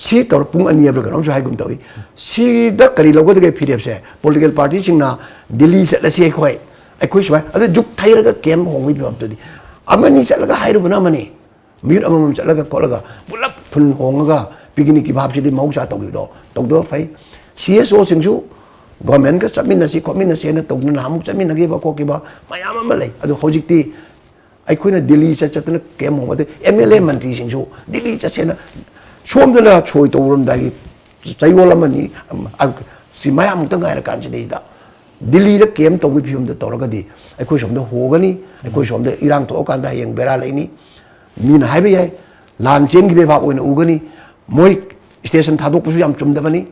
ꯁꯤ ꯇꯧꯔ ꯄꯨꯡ ꯑꯅꯤ ꯍꯥꯏꯕ꯭ꯔꯥ ꯀꯩꯅꯣꯝꯁꯨ ꯍꯥꯏꯒꯨꯝ ꯇꯧꯏ꯫ ꯁꯤꯗ ꯀꯔꯤ ꯂꯧꯒꯗꯒꯦ ꯐꯤꯔꯦꯞꯁꯦ? ꯄꯣꯂꯤꯇꯤꯀꯦꯜ ꯄꯥꯔꯇꯤꯁꯤꯡꯅ ꯗꯤꯜꯂꯤ ꯆꯠꯂꯁꯤ ꯑꯩꯈꯣꯏ, ꯑꯩꯈꯣꯏ ꯁꯨꯃꯥꯏ ꯑꯗ ꯖꯨꯛ ꯊꯩꯔꯒ ꯀꯦꯝ ꯍꯣꯡꯕꯒꯤ ꯐꯤꯕꯝꯗꯨꯗꯤ, ꯑꯃꯅꯤ ꯆꯠꯂꯒ ꯍꯥꯏꯔꯨꯕꯅ ꯑꯃꯅꯤ, ꯃꯤꯅꯤꯠ ꯑꯃꯃꯝ ꯆꯠꯂꯒ ꯈꯣꯠꯂꯒ ꯄꯨꯂꯞ ꯈꯨꯟ ꯍꯣꯡꯉꯒ ꯄꯤꯛꯅꯤꯛꯀꯤ ꯚꯥꯞꯁꯤꯗꯤ ꯃꯍꯧꯁꯥ ꯇꯧꯈꯤꯕꯗꯣ ꯇꯧꯗꯕ ꯐꯩ꯫ ꯁꯤ ꯑꯦꯁ ꯑꯣꯁꯤꯡꯁꯨ ꯒꯣꯔꯃꯦꯟꯒ ꯆꯠꯃꯤꯟꯅꯁꯤ ꯈꯣꯠꯃꯤꯟꯅꯁꯤ ꯍꯥꯏꯅ ꯇꯧꯗꯅ ꯅꯍꯥꯟꯃꯨꯛ ꯆꯠꯃꯤꯟꯅꯈꯤꯕ ꯈꯣꯠꯈꯤꯕ ꯃꯌꯥꯝ ꯑꯃ ꯂꯩ꯫ ꯑꯗꯣ ꯍꯧꯖꯤꯛꯇꯤ ꯑꯩꯈꯣꯏꯅ ꯗꯤꯜꯂꯤ ꯆꯠ ꯆꯠꯇꯅ ꯀꯦꯝ ꯍꯣꯡꯕꯗ ꯑꯦꯝ ꯑꯦꯜ ꯑꯦ ꯃꯟꯇ꯭ꯔꯤꯁꯤꯡꯁꯨ ꯗꯤꯜꯂꯤ ꯆꯠꯁꯦꯅ ꯁꯣꯝꯗꯅ ꯁꯣꯏ ꯇꯧꯔꯝꯗꯥꯏꯒꯤ ꯆꯌꯣꯜ ꯑꯃꯅꯤ, ꯑꯝ, ꯑ, ꯁꯤ ꯃꯌꯥꯝ ꯑꯃꯨꯛꯇ ꯉꯥꯏꯔꯀꯥꯟꯁꯤꯗꯩꯗ ꯗꯤꯜꯂꯤꯗ ꯀꯦꯝ ꯇꯧꯕꯒꯤ ꯐꯤꯕꯝꯗ ꯇꯧꯔꯒꯗꯤ ꯑꯩꯈꯣꯏ ꯁꯣꯝꯗ ꯍꯣꯒꯅꯤ꯫ ꯑꯩꯈꯣꯏ ꯁꯣꯝꯗ ꯏꯔꯥꯡ ꯊꯣꯛꯑꯀꯥꯟꯗ ꯍꯌꯦꯡ ꯕꯦꯔꯥ ꯂꯩꯅꯤ꯫ ꯃꯤꯅ ꯍꯥꯏꯕ ꯌꯥꯏ, ꯂꯥꯟ ꯆꯦꯟꯈꯤꯕꯒꯤ ꯚꯥꯞ ꯑꯣꯏꯅ ꯎꯒꯅꯤ꯫ ꯃꯣꯏ ꯁ꯭ꯇꯦꯁꯟ ꯊꯥꯗꯣꯛꯄꯁꯨ ꯌꯥꯝ ꯆꯨꯝꯗꯕꯅꯤ꯫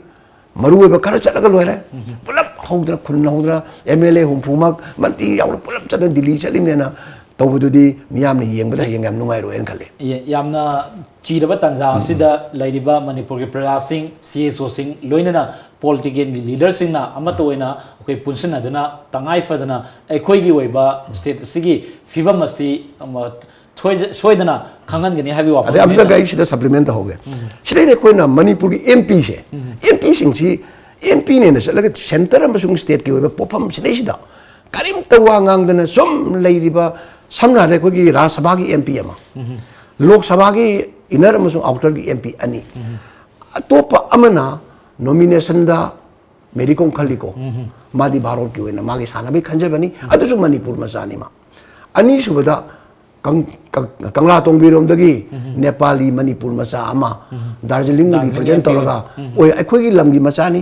ꯃꯔꯨ ꯑꯣꯏꯕ ꯈꯔ ꯆꯠꯂꯒ ꯂꯣꯏꯔꯦ꯫ ꯄꯨꯂꯞ ꯍꯧꯗꯅ, ꯈꯨꯟ ꯍꯧꯗꯅ, ꯑꯦꯝ ꯑꯦꯜ ꯑꯦ ꯍꯨꯝꯐꯨꯃꯛ, ꯃꯟꯇ꯭ꯔꯤ ꯌꯥꯎꯅ ꯄꯨꯂꯞ ꯆꯠꯂ ꯗꯤꯜꯂꯤ ꯆꯠꯂꯤꯕꯅꯦꯅ ꯇꯧꯕꯗꯨꯗꯤ ꯃꯤꯌꯥꯝꯅ ꯌꯦꯡꯕꯗ ꯍꯌꯦꯡ ꯌꯥꯝ ꯅꯨꯡꯉꯥꯏꯔꯣꯏꯅ ꯈꯜꯂꯤ꯫ ꯌꯥꯝꯅ ꯆꯤꯔꯕ ꯇꯥꯟꯖꯥ ꯑꯁꯤꯗ ꯂꯩꯔꯤꯕ ꯃꯅꯤꯄꯨꯔꯒꯤ ꯄ꯭ꯔꯖꯥꯁꯤꯡ, ꯁꯤ ꯑꯦꯁ ꯑꯣꯁꯤꯡ, ꯂꯣꯏꯅꯅ ꯄꯣꯂꯤꯇꯤꯀꯦꯜꯒꯤ ꯂꯤꯗꯔꯁꯤꯡꯅ ꯑꯃꯠꯇ ꯑꯣꯏꯅ ꯑꯩꯈꯣꯏ ꯄꯨꯟꯁꯤꯟꯅꯗꯨꯅ ꯇꯉꯥꯏ ꯐꯗꯅ ꯑꯩꯈꯣꯏꯒꯤ ꯑꯣꯏꯕ ꯁ꯭ꯇꯦꯠ ꯑꯁꯤꯒꯤ ꯐꯤꯕꯝ ꯑꯁꯤ, ꯑꯃ, ꯁꯣꯏꯖ-, ꯁꯣꯏꯗꯅ ꯈꯪꯍꯟꯒꯅꯤ ꯍꯥꯏꯕꯒꯤ ꯋꯥꯐꯝ ꯑꯗꯩ ꯑꯝꯇꯒ ꯊꯝꯖꯒꯦ꯫ ꯑꯩ ꯁꯤꯗ ꯁꯄ꯭ꯂꯤꯃꯦꯟ ꯇꯧꯍꯧꯒꯦ꯫ ꯁꯤꯗꯩꯗ ꯑꯩꯈꯣꯏꯅ ꯃꯅꯤꯄꯨꯔꯒꯤ ꯑꯦꯝ ꯄꯤꯁꯦ, ꯑꯦꯝ ꯄꯤꯁꯤꯡꯁꯤ ꯑꯦꯝ ꯄꯤꯅꯦꯅ ꯆꯠꯂꯒ ꯁꯦꯟꯇꯔ ꯑꯃꯁꯨꯡ ꯁ꯭ꯇꯦꯠꯀꯤ ꯑꯣꯏꯕ ꯄꯣꯠꯐꯝ ꯁꯤꯗꯩꯁꯤꯗ ꯀꯔꯤꯝꯇ ꯋꯥ ꯉꯥꯡꯗꯅ ꯁꯨꯝ ꯂꯩꯔꯤꯕ, ꯁꯝꯅ ꯍꯥꯏꯔꯕꯗ ꯑꯩꯈꯣꯏꯒꯤ ꯔꯥꯖ꯭ꯌ ꯁꯚꯥꯒꯤ ꯑꯦꯝ ꯄꯤ ꯑꯃ, ꯂꯣꯛ ꯁꯚꯥꯒꯤ ꯏꯟꯅꯔ ꯑꯃꯁꯨꯡ ꯑꯥꯎꯇꯔꯒꯤ ꯑꯦꯝ ꯄꯤ ꯑꯅꯤ, ꯑꯇꯣꯞꯄ ꯑꯃꯅ ꯅꯣꯃꯤꯅꯦꯁꯟꯗ ꯃꯦꯔꯤ ꯀꯣꯝ ꯈꯜꯂꯤꯀꯣ, ꯃꯥꯗꯤ ꯚꯥꯔꯠꯀꯤ ꯑꯣꯏꯅ ꯃꯥꯒꯤ ꯁꯥꯟꯅꯕꯒꯤ ꯈꯟꯖꯕꯅꯤ, ꯑꯗꯨꯁꯨ ꯃꯅꯤꯄꯨꯔ ꯃꯆꯥꯅꯤ ꯃꯥ꯫ ꯑꯅꯤꯁꯨꯕꯗ ꯀꯪ-, ꯀꯪ-, ꯀꯪꯂꯥ ꯇꯣꯡꯕꯤꯔꯣꯝꯗꯒꯤ ꯅꯦꯄꯥꯂꯤ ꯃꯅꯤꯄꯨꯔ ꯃꯆꯥ ꯑꯃ ꯗꯥꯔꯖꯤꯂꯤꯡ ꯗꯥꯔꯖꯤꯂꯤꯡ ꯔꯤꯄ꯭ꯔꯖꯦꯟ ꯑꯦꯝ ꯄꯤ ꯇꯧꯔꯒ ꯑꯣꯏ꯫ ꯑꯣꯏ, ꯑꯩꯈꯣꯏꯒꯤ ꯂꯝꯒꯤ ꯃꯆꯥꯅꯤ꯫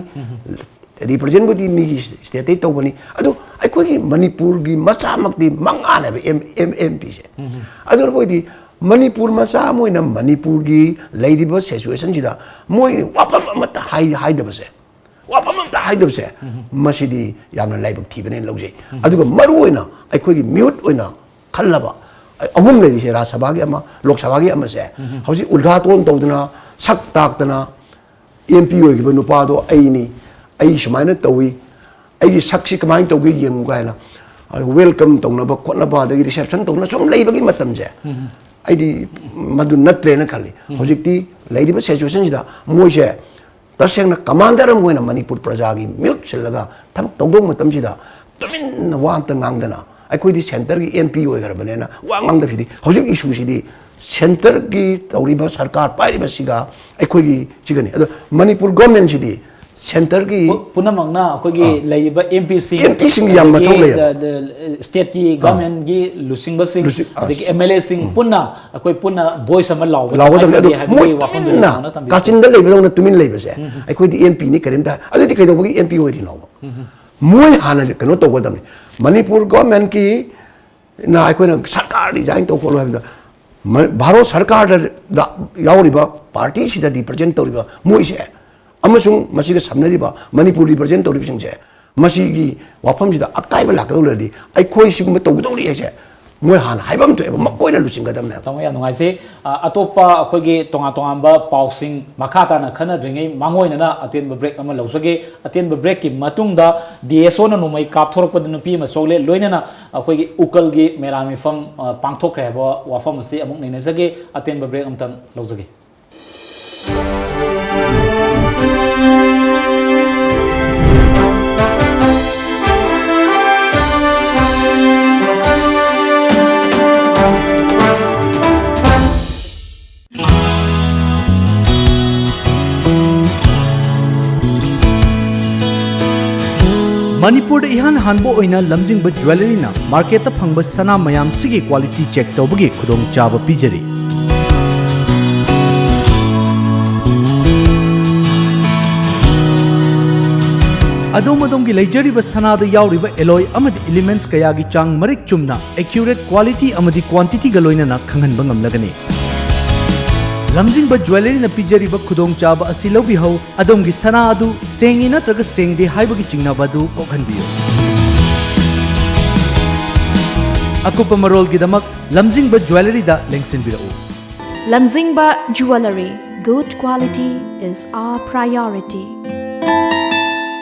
ꯔꯤꯄ꯭ꯔꯖꯦꯟꯕꯨꯗꯤ ꯃꯤꯒꯤ ꯁ꯭ꯇꯦꯠꯇꯩ ꯇꯧꯕꯅꯤ, ꯑꯗꯨ ꯑꯩꯈꯣꯏꯒꯤ ꯃꯅꯤꯄꯨꯔꯒꯤ ꯃꯆꯥꯃꯛꯇꯤ ꯃꯉꯥꯅꯦꯕ ꯑꯦꯝ, ꯑꯦꯝ, ꯑꯦꯝ ꯄꯤꯁꯦ꯫ ꯑꯗꯨꯅ ꯑꯩꯈꯣꯏꯗꯤ ꯃꯅꯤꯄꯨꯔ ꯃꯆꯥ ꯑꯃ ꯑꯣꯏꯅ ꯃꯅꯤꯄꯨꯔꯒꯤ ꯂꯩꯔꯤꯕ ꯁꯤꯆꯨꯋꯦꯁꯟꯁꯤꯗ ꯃꯣꯏ ꯋꯥꯐꯝ ꯑꯃꯠꯇ ꯍꯥꯏ-, ꯍꯥꯏꯗꯕꯁꯦ, ꯋꯥꯐꯝ ꯑꯝꯇ ꯍꯥꯏꯗꯕꯁꯦ, ꯃꯁꯤꯗꯤ ꯌꯥꯝꯅ ꯂꯥꯏꯕꯛ ꯊꯤꯕꯅꯦꯅ ꯂꯧꯖꯩ꯫ ꯑꯗꯨꯒ ꯃꯔꯨ ꯑꯣꯏꯅ ꯑꯩꯈꯣꯏꯒꯤ ꯃꯤꯍꯨꯠ ꯑꯣꯏꯅ ꯈꯜꯂꯕ ꯑꯍꯨꯝ ꯂꯩꯔꯤꯁꯦ, ꯔꯥꯖ꯭ꯌ ꯁꯚꯥꯒꯤ ꯑꯃ, ꯂꯣꯛ ꯁꯚꯥꯒꯤ ꯑꯃꯁꯦ, ꯍꯧꯖꯤꯛ ꯎꯜꯘꯥꯇꯣꯟ ꯇꯧꯗꯅ, ꯁꯛ ꯇꯥꯛꯇꯅ, ꯑꯦꯝ ꯄꯤ ꯑꯣꯏꯈꯤꯕ ꯅꯨꯄꯥꯗꯣ ꯑꯩꯅꯤ, ꯑꯩ ꯁꯨꯃꯥꯏꯅ ꯇꯧꯏ, ꯑꯩꯒꯤ ꯁꯛꯁꯤ ꯀꯃꯥꯏꯅ ꯇꯧꯒꯦ ꯌꯦꯡꯉꯨ ꯀꯥꯏꯅ ꯋꯦꯜꯀꯝ ꯇꯧꯅꯕ ꯈꯣꯠꯅꯕ, ꯑꯗꯒꯤ ꯔꯤꯁꯦꯞꯁꯟ ꯇꯧꯅ ꯁꯨꯝ ꯂꯩꯕꯒꯤ ꯃꯇꯝꯁꯦ, ꯑꯩꯗꯤ ꯃꯗꯨ ꯅꯠꯇ꯭ꯔꯦꯅ ꯈꯜꯂꯤ꯫ ꯍꯧꯖꯤꯛꯇꯤ ꯂꯩꯔꯤꯕ ꯁꯤꯆꯨꯋꯦꯁꯟꯁꯤꯗ ꯃꯣꯏꯁꯦ ꯇꯁꯦꯡꯅ ꯀꯃꯥꯟꯗꯔ ꯑꯃ ꯑꯣꯏꯅ ꯃꯅꯤꯄꯨꯔ ꯄ꯭ꯔꯖꯥꯒꯤ ꯃꯤꯍꯨꯠ ꯁꯤꯜꯂꯒ ꯊꯕꯛ ꯇꯧꯗꯧꯕ ꯃꯇꯝꯁꯤꯗ ꯇꯨꯃꯤꯟꯅ ꯋꯥ ꯑꯝꯇ ꯉꯥꯡꯗꯅ, ꯑꯩꯈꯣꯏꯗꯤ ꯁꯦꯟꯇꯔꯒꯤ ꯑꯦꯝ ꯄꯤ ꯑꯣꯏꯈ꯭ꯔꯕꯅꯤꯅ ꯋꯥ ꯉꯥꯡꯗꯕꯁꯤꯗꯤ, ꯍꯧꯖꯤꯛ ꯏꯁꯨꯁꯤꯗꯤ ꯁꯦꯟꯇꯔꯒꯤ ꯇꯧꯔꯤꯕ ꯁꯔꯀꯥꯔ ꯄꯥꯏꯔꯤꯕꯁꯤꯒ ꯑꯩꯈꯣꯏꯒꯤ ꯁꯤꯒꯅꯤ꯫ ꯑꯗꯣ ꯃꯅꯤꯄꯨꯔ ꯒꯣꯔꯃꯦꯟꯁꯤꯗꯤ ꯁꯦꯟꯇꯔꯒꯤ ꯄꯨ- ꯄꯨꯝꯅꯃꯛꯅ ꯑꯩꯈꯣꯏꯒꯤ ꯑꯥ꯫ ꯂꯩꯔꯤꯕ ꯑꯦꯝ ꯄꯤꯁꯤꯡ, ꯑꯦꯝ ꯄꯤꯁꯤꯡꯒꯤ ꯌꯥꯝ ꯃꯊꯧ ꯂꯩꯌꯦꯕ꯫ ꯁ꯭ꯇꯦꯠꯀꯤ ꯑꯥ꯫ ꯒꯣꯔꯃꯦꯟꯒꯤ ꯂꯨꯆꯤꯡꯕꯁꯤꯡ, ꯂꯨꯆꯤꯡ-, ꯑꯥ, ꯑꯗꯒꯤ ꯑꯦꯝ ꯑꯦꯜ ꯑꯦꯁꯤꯡ ꯎꯝ꯫ ꯄꯨꯟꯅ ꯑꯩꯈꯣꯏ ꯄꯨꯟꯅ ꯚꯣꯏꯁ ꯑꯃ ꯂꯥꯎꯕ ꯂꯥꯎꯒꯗꯕꯅꯤ꯫ ꯇꯉꯥꯏ ꯑꯗꯣ ꯐꯗꯦ ꯍꯥꯏꯕꯒꯤ ꯃꯣꯏ ꯋꯥꯐꯝꯗꯨ ꯇꯨꯃꯤꯟꯅ ꯅꯧꯅ ꯊꯝꯕꯤꯌꯨ꯫ ꯀꯥꯆꯤꯟꯗ ꯂꯩꯕꯗꯧꯅ ꯇꯨꯃꯤꯟ ꯂꯩꯕꯁꯦ, ꯎꯝ꯫ ꯑꯩꯈꯣꯏꯗꯤ ꯑꯦꯝ ꯄꯤꯅꯤ ꯀꯔꯤꯝꯇ ꯍꯥꯏ-, ꯑꯗꯨꯗꯤ ꯀꯩꯗꯧꯕꯒꯤ ꯑꯦꯝ ꯄꯤ ꯑꯣꯏꯔꯤꯅꯣꯕ? ꯎꯝ꯫ ꯃꯣꯏ ꯍꯥꯟꯅ ꯀꯩꯅꯣ ꯇꯧꯒꯗꯕꯅꯤ꯫ ꯃꯅꯤꯄꯨꯔ ꯒꯣꯔꯃꯦꯟꯀꯤ ꯅ ꯑꯩꯈꯣꯏꯅ ꯁꯔꯀꯥꯔ ꯔꯤꯖꯥꯏꯟ ꯇꯧ ꯈꯣꯠꯂꯣ ꯍꯥꯏꯕꯗ, ꯃ-, ꯚꯥꯔꯠ ꯁꯔꯀꯥꯔꯗ ꯌꯥꯎꯔꯤꯕ ꯄꯥꯔꯇꯤꯁꯤꯗ ꯔꯤꯄ꯭ꯔꯖꯦꯟ ꯇꯧꯔꯤꯕ ꯃꯣꯏꯁꯦ ꯑꯃꯁꯨꯡ ꯃꯁꯤꯒ ꯁꯝꯅꯔꯤꯕ ꯃꯅꯤꯄꯨꯔ ꯔꯤꯄ꯭ꯔꯖꯦꯟ ꯇꯧꯔꯤꯕꯁꯤꯡꯁꯦ, ꯃꯁꯤꯒꯤ ꯋꯥꯐꯝꯁꯤꯗ ꯑꯀꯥꯏꯕ ꯂꯥꯛꯀꯗꯧ ꯂꯩꯔꯗꯤ ꯑꯩꯈꯣꯏ ꯁꯤꯒꯨꯝꯕ ꯇꯧꯒꯗꯧꯔꯤ ꯍꯥꯏꯁꯦ ꯃꯣꯏ ꯍꯥꯟꯅ ꯍꯥꯏꯐꯝ ꯊꯣꯛꯑꯦꯕ, ꯃꯈꯣꯏꯅ ꯂꯨꯆꯤꯡꯒꯗꯕꯅꯦꯕ꯫ ꯇꯥꯃꯣ, ꯌꯥꯝ ꯅꯨꯡꯉꯥꯏꯖꯩ꯫ ꯑ, ꯑꯇꯣꯞꯄ ꯑꯩꯈꯣꯏꯒꯤ ꯇꯣꯉꯥꯟ ꯇꯣꯉꯥꯟꯕ ꯄꯥꯎꯁꯤꯡ ꯃꯈꯥ ꯇꯥꯅ ꯈꯟꯅꯗ꯭ꯔꯤꯉꯩ ꯃꯥꯡꯑꯣꯏꯅꯅ ꯑꯇꯦꯟꯕ ꯕ꯭ꯔꯦꯛ ꯑꯃ ꯂꯧꯖꯒꯦ꯫ ꯑꯇꯦꯟꯕ ꯕ꯭ꯔꯦꯛꯀꯤ ꯃꯇꯨꯡꯗ ꯗꯤ ꯑꯦꯁ ꯑꯣꯅ ꯅꯣꯡꯃꯩ ꯀꯥꯞꯊꯣꯔꯛꯄꯗ ꯅꯨꯄꯤ ꯑꯃ ꯁꯣꯛꯂꯦ, ꯂꯣꯏꯅꯅ ꯑꯩꯈꯣꯏꯒꯤ ꯎꯀꯜꯒꯤ ꯃꯦꯔꯥ ꯃꯤꯐꯝ, ꯑ, ꯄꯥꯡꯊꯣꯛꯈ꯭ꯔꯦ ꯍꯥꯏꯕ ꯋꯥꯐꯝ ꯑꯁꯤ ꯑꯃꯨꯛ ꯅꯩꯅꯖꯒꯦ꯫ ꯑꯇꯦꯟꯕ ꯕ꯭ꯔꯦꯛ ꯑꯃꯇꯪ ꯂꯧꯖꯒꯦ꯫ ꯃꯅꯤꯄꯨꯔꯗ ꯏꯍꯥꯟ ꯍꯥꯟꯕ ꯑꯣꯏꯅ ꯂꯝꯖꯤꯡꯕ ꯖ꯭ꯋꯦꯂꯔꯤꯅ ꯃꯥꯔꯀꯦꯠꯇ ꯐꯪꯕ ꯁꯅꯥ ꯃꯌꯥꯝꯁꯤꯒꯤ ꯀ꯭ꯋꯥꯂꯤꯇꯤ ꯆꯦꯛ ꯇꯧꯕꯒꯤ ꯈꯨꯗꯣꯡꯆꯥꯕ ꯄꯤꯖꯔꯤ꯫ ꯑꯗꯣꯝ ꯑꯗꯣꯝꯒꯤ ꯂꯩꯖꯔꯤꯕ ꯁꯅꯥꯗ ꯌꯥꯎꯔꯤꯕ ꯑꯦꯂꯣꯏ ꯑꯃꯗꯤ ꯏꯂꯤꯃꯦꯟꯠꯁ ꯀꯌꯥꯒꯤ ꯆꯥꯡ ꯃꯔꯤꯛ ꯆꯨꯝꯅ, ꯑꯦꯀ꯭ꯌꯨꯔꯦꯠ ꯀ꯭ꯋꯥꯂꯤꯇꯤ ꯑꯃꯗꯤ ꯀ꯭ꯋꯥꯟꯇꯤꯇꯤꯒ ꯂꯣꯏꯅꯅ ꯈꯪꯍꯟꯕ ꯉꯝꯂꯒꯅꯤ꯫ ꯂꯝꯖꯤꯡꯕ ꯖ꯭ꯋꯦꯂꯔꯤꯅ ꯄꯤꯖꯔꯤꯕ ꯈꯨꯗꯣꯡꯆꯥꯕ ꯑꯁꯤ ꯂꯧꯕꯤꯍꯧ꯫ ꯑꯗꯣꯝꯒꯤ ꯁꯅꯥ ꯑꯗꯨ ꯁꯦꯡꯉꯤ ꯅꯠꯇ꯭ꯔꯒ ꯁꯦꯡꯗꯦ ꯍꯥꯏꯕꯒꯤ ꯆꯤꯡꯅꯕ ꯑꯗꯨ ꯀꯣꯛꯍꯟꯕꯤꯌꯨ꯫ ꯑꯀꯨꯞꯄ ꯃꯔꯣꯜꯒꯤꯗꯃꯛ ꯂꯝꯖꯤꯡꯕ ꯖ꯭ꯋꯦꯂꯔꯤꯗ ꯂꯦꯡꯁꯤꯟꯕꯤꯔꯛꯎ꯫ Lamjingba Jewellery, good quality is our priority.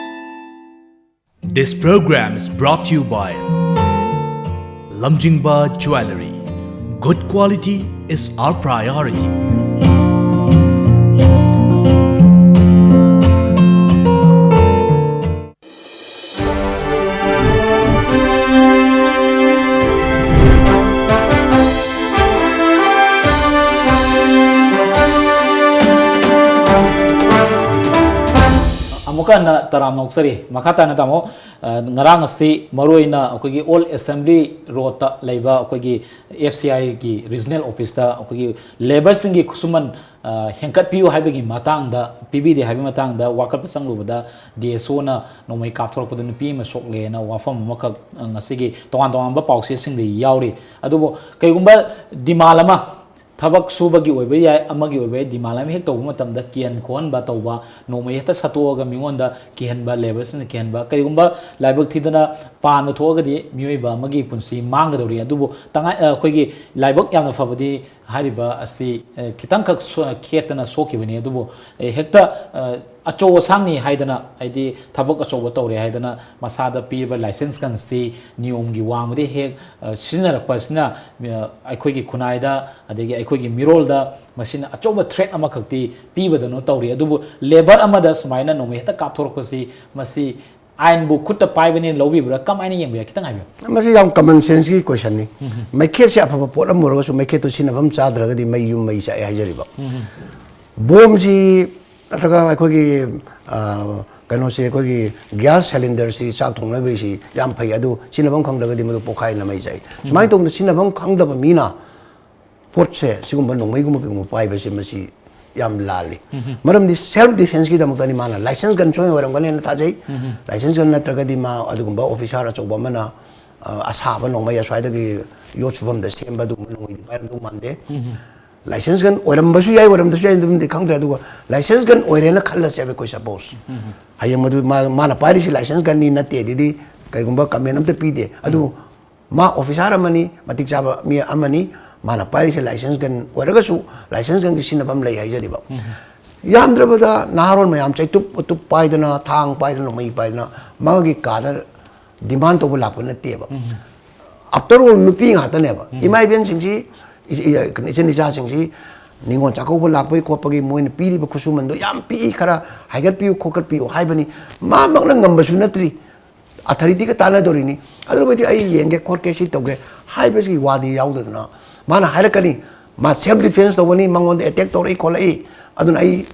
This program is brought to you by Lamjingba Jewellery. Good quality is our priority. ꯀꯟꯅ ꯇꯔꯥꯝꯅ ꯑꯣꯛꯆꯔꯤ꯫ ꯃꯈꯥ ꯇꯥꯅ ꯇꯥꯃꯣ, ꯑ, ꯉꯔꯥꯡ ꯑꯁꯤ ꯃꯔꯨꯑꯣꯏꯅ ꯑꯩꯈꯣꯏꯒꯤ ꯑꯣꯜ ꯑꯦꯁꯦꯝꯕ꯭ꯂꯤ ꯔꯣꯗꯇ ꯂꯩꯕ ꯑꯩꯈꯣꯏꯒꯤ F C I ꯒꯤ ꯔꯤꯖꯅꯦꯜ ꯑꯣꯐꯤꯁꯇ ꯑꯩꯈꯣꯏꯒꯤ ꯂꯦꯕꯔꯁꯤꯡꯒꯤ ꯈꯨꯠꯁꯨꯃꯟ, ꯑ, ꯍꯦꯟꯀꯠꯄꯤꯌꯨ ꯍꯥꯏꯕꯒꯤ ꯃꯇꯥꯡꯗ, ꯄꯤꯕꯤꯗꯦ ꯍꯥꯏꯕꯒꯤ ꯃꯇꯥꯡꯗ ꯋꯥꯀꯠꯄ ꯆꯪꯂꯨꯕꯗ, D S O ꯅ ꯅꯣꯡꯃꯩ ꯀꯥꯞꯊꯣꯔꯛꯄꯗ ꯅꯨꯄꯤ ꯑꯃ ꯁꯣꯛꯂꯦꯅ ꯋꯥꯐꯝ ꯑꯃꯈꯛ, ꯑ, ꯉꯁꯤꯒꯤ ꯇꯣꯉꯥꯟ ꯇꯣꯉꯥꯟꯕ ꯄꯥꯎꯆꯦꯁꯤꯡꯗ ꯌꯥꯎꯔꯤ꯫ ꯑꯗꯨꯕꯨ ꯀꯩꯒꯨꯝꯕ demand ꯑꯃ, ꯊꯕꯛ ꯁꯨꯕꯒꯤ ꯑꯣꯏꯕ ꯌꯥꯏ, ꯑꯃꯒꯤ ꯑꯣꯏꯕ ꯌꯥꯏ, demand ꯑꯃ ꯍꯦꯛ ꯇꯧꯕ ꯃꯇꯝꯗ ꯀꯤꯍꯟ ꯈꯣꯍꯟꯕ ꯇꯧꯕ, ꯅꯣꯡꯃꯩ ꯍꯦꯛꯇ ꯁꯠꯇꯣꯛꯑꯒ ꯃꯤꯉꯣꯟꯗ ꯀꯤꯍꯟꯕ, ꯂꯦꯕꯔꯁꯤꯡꯅ ꯀꯤꯍꯟꯕ, ꯀꯔꯤꯒꯨꯝꯕ ꯂꯥꯏꯕꯛ ꯊꯤꯗꯅ ꯄꯥꯟꯕ ꯊꯣꯛꯑꯒꯗꯤ ꯃꯤꯑꯣꯏꯕ ꯑꯃꯒꯤ ꯄꯨꯟꯁꯤ ꯃꯥꯡꯒꯗꯧꯔꯤ꯫ ꯑꯗꯨꯕꯨ ꯇꯉꯥꯏ-, ꯑ, ꯑꯩꯈꯣꯏꯒꯤ ꯂꯥꯏꯕꯛ ꯌꯥꯝꯅ ꯐꯕꯗꯤ ꯍꯥꯏꯔꯤꯕ ꯑꯁꯤ, ꯑ, ꯈꯤꯇꯪꯈꯛ ꯁꯣ-, ꯈꯦꯠꯇꯅ ꯁꯣꯛꯈꯤꯕꯅꯤ꯫ ꯑꯗꯨꯕꯨ, ꯑ, ꯍꯦꯛꯇ, ꯑ, ꯑꯆꯧ ꯑꯁꯥꯡꯅꯤ ꯍꯥꯏꯗꯅ, ꯍꯥꯏꯗꯤ ꯊꯕꯛ ꯑꯆꯧꯕ ꯇꯧꯔꯦ ꯍꯥꯏꯗꯅ ꯃꯁꯥꯗ ꯄꯤꯔꯤꯕ ꯂꯥꯏꯁꯦꯟꯁ ꯒꯟꯁꯤ ꯅꯤꯌꯣꯝꯒꯤ ꯋꯥꯡꯃꯗꯤ ꯍꯦꯛ, ꯑ, ꯁꯤꯖꯤꯟꯅꯔꯛꯄ ꯑꯁꯤꯅ, ꯑ, ꯑꯩꯈꯣꯏꯒꯤ ꯈꯨꯟꯅꯥꯏꯗ, ꯑꯗꯒꯤ ꯑꯩꯈꯣꯏꯒꯤ ꯃꯤꯔꯣꯜꯗ ꯃꯁꯤꯅ ꯑꯆꯧꯕ threat ꯑꯃꯈꯛꯇꯤ ꯄꯤꯕꯗꯧꯅ ꯇꯧꯔꯤ꯫ ꯑꯗꯨꯕꯨ ꯂꯦꯕꯔ ꯑꯃꯗ ꯁꯨꯃꯥꯏꯅ ꯅꯣꯡꯃꯩ ꯍꯦꯛꯇ ꯀꯥꯞꯊꯣꯔꯛꯄꯁꯤ, ꯃꯁꯤ ꯑꯥꯏꯟꯕꯨ ꯈꯨꯠꯇ ꯄꯥꯏꯕꯅꯤꯅ ꯂꯧꯕꯤꯕ꯭ꯔꯥ? ꯀꯃꯥꯏꯅ ꯌꯦꯡꯕ ꯌꯥꯏ? ꯈꯤꯇꯪ ꯍꯥꯏꯕꯤꯌꯨ꯫ ꯃꯁꯤ ꯌꯥꯝ common sense ꯀꯤ question ꯅꯤ꯫ ꯃꯩꯈꯦꯠꯁꯦ ꯑꯐꯕ ꯄꯣꯠ ꯑꯃ ꯑꯣꯏꯔꯒꯁꯨ ꯃꯩꯈꯦꯠꯇꯨ ꯁꯤꯖꯤꯟꯅꯐꯝ ꯆꯥꯗ꯭ꯔꯒꯗꯤ ꯃꯩ ꯌꯨꯝ ꯃꯩ ꯆꯥꯛꯑꯦ ꯍꯥꯏꯖꯔꯤꯕ꯫ ꯕꯣꯝꯁꯤ ꯅꯠꯇ꯭ꯔꯒ ꯑꯩꯈꯣꯏꯒꯤ, ꯑ, ꯀꯩꯅꯣꯁꯤ, ꯑꯩꯈꯣꯏꯒꯤ gas cylinder ꯁꯤ, ꯆꯥꯛ ꯊꯣꯡꯅꯕꯒꯤꯁꯤ ꯌꯥꯝ ꯐꯩ, ꯑꯗꯨ ꯁꯤꯖꯤꯟꯅꯐꯝ ꯈꯪꯗ꯭ꯔꯒꯗꯤ ꯃꯗꯨ ꯄꯣꯛꯈꯥꯏꯅ ꯃꯩ ꯆꯥꯛꯏ꯫ ꯁꯨꯃꯥꯏꯅ ꯇꯧꯗꯅ ꯁꯤꯖꯤꯟꯅꯐꯝ ꯈꯪꯗꯕ ꯃꯤꯅ ꯄꯣꯠꯁꯦ, ꯁꯤꯒꯨꯝꯕ ꯅꯣꯡꯃꯩꯒꯨꯝꯕ ꯀꯩꯒꯨꯝꯕ ꯄꯥꯏꯕꯁꯦ, ꯃꯁꯤ ꯌꯥꯝ ꯂꯥꯜꯂꯤ꯫ ꯃꯔꯝꯗꯤ self defense ꯀꯤꯗꯃꯛꯇꯅꯤ꯫ ꯃꯥꯅ license gun ꯁꯣꯏꯅ ꯑꯣꯏꯔꯝꯒꯅꯦꯅ ꯊꯥꯖꯩ꯫ License gun ꯅꯠꯇ꯭ꯔꯒꯗꯤ ꯃꯥ ꯑꯗꯨꯒꯨꯝꯕ officer ꯑꯆꯧꯕ ꯑꯃꯅ, ꯑ, ꯑꯁꯥꯕ ꯅꯣꯡꯃꯩ ꯑꯁ꯭ꯋꯥꯏꯗꯒꯤ ꯌꯣꯠ ꯁꯨꯐꯝꯗ ꯁꯦꯝꯕ ꯑꯗꯨꯒꯨꯝꯕ ꯅꯣꯡꯃꯩꯗꯤ ꯄꯥꯏꯔꯝꯗꯧ ꯃꯥꯟꯗꯦ꯫ License gun ꯑꯣꯏꯔꯝꯕꯁꯨ ꯌꯥꯏ, ꯑꯣꯏꯔꯝꯗꯕꯁꯨ ꯌꯥꯏ, ꯑꯗꯨꯝꯗꯤ ꯈꯪꯗ꯭ꯔꯦ꯫ ꯑꯗꯨꯒ license gun ꯑꯣꯏꯔꯦꯅ ꯈꯜꯂꯁꯦꯕ ꯑꯩꯈꯣꯏ, suppose꯫ ꯍꯌꯦꯡ ꯃꯗꯨ ꯃꯥ-, ꯃꯥꯅ ꯄꯥꯏꯔꯤꯁꯤ license gun ꯅꯤ ꯅꯠꯇꯦ ꯑꯗꯨꯗꯤ ꯀꯩꯒꯨꯝꯕ comment ꯑꯝꯇ ꯄꯤꯗꯦ꯫ ꯑꯗꯨ ꯃꯥ officer ꯑꯃꯅꯤ, ꯃꯇꯤꯛ ꯆꯥꯕ ꯃꯤ ꯑꯃꯅꯤ, ꯃꯥꯅ ꯄꯥꯏꯔꯤꯁꯦ license gun ꯑꯣꯏꯔꯒꯁꯨ license gun ꯒꯤ ꯁꯤꯖꯤꯟꯅꯐꯝ ꯂꯩ ꯍꯥꯏꯖꯔꯤꯕ꯫ ꯌꯥꯝꯗ꯭ꯔꯕꯗ ꯅꯍꯥꯔꯣꯜ ꯃꯌꯥꯝ ꯆꯩꯇꯨꯞ ꯎꯇꯨꯞ ꯄꯥꯏꯗꯅ, ꯊꯥꯡ ꯄꯥꯏꯗꯅ, ꯅꯣꯡꯃꯩ ꯄꯥꯏꯗꯅ ꯃꯥꯒꯤ ꯀꯥꯗ demand ꯇꯧꯕ ꯂꯥꯛꯄ ꯅꯠꯇꯦꯕ꯫ After all, ꯅꯨꯄꯤ ꯉꯥꯛꯇꯅꯦꯕ꯫ ꯏꯃꯥ ꯏꯕꯦꯟꯁꯤꯡꯁꯤ, ꯏ-, ꯏ-, ꯏꯆꯟ ꯏꯆꯥꯁꯤꯡꯁꯤ ꯅꯤꯉꯣꯜ ꯆꯥꯛꯀꯧꯕ ꯂꯥꯛꯄꯒꯤ ꯈꯣꯠꯄꯒꯤ ꯃꯣꯏꯅ ꯄꯤꯔꯤꯕ ꯈꯨꯠꯁꯨꯃꯟꯗꯣ ꯌꯥꯝ ꯄꯤꯛꯏ, ꯈꯔ ꯍꯥꯏꯒꯠꯄꯤꯌꯨ ꯈꯣꯠꯀꯠꯄꯤꯌꯨ ꯍꯥꯏꯕꯅꯤ꯫ ꯃꯥꯃꯛꯅ ꯉꯝꯕꯁꯨ ꯅꯠꯇ꯭ꯔꯤ꯫ Authority ꯒ ꯇꯥꯟꯅꯗꯧꯔꯤꯅꯤ꯫ ꯑꯗꯨꯕꯨꯗꯤ ꯑꯩ ꯌꯦꯡꯒꯦ ꯈꯣꯠꯀꯦ, ꯁꯤ ꯇꯧꯒꯦ ꯍꯥꯏꯕꯁꯤꯒꯤ ꯋꯥꯗꯤ ꯌꯥꯎꯗꯗꯅ, ꯃꯥꯅ ꯍꯥꯏꯔꯛꯀꯅꯤ, ꯃꯥ self defense ꯇꯧꯕꯅꯤ, ꯃꯉꯣꯟꯗ attack ꯇꯧꯔꯛꯏ ꯈꯣꯠꯂꯛꯏ, ꯑꯗꯨꯅ ꯑꯩ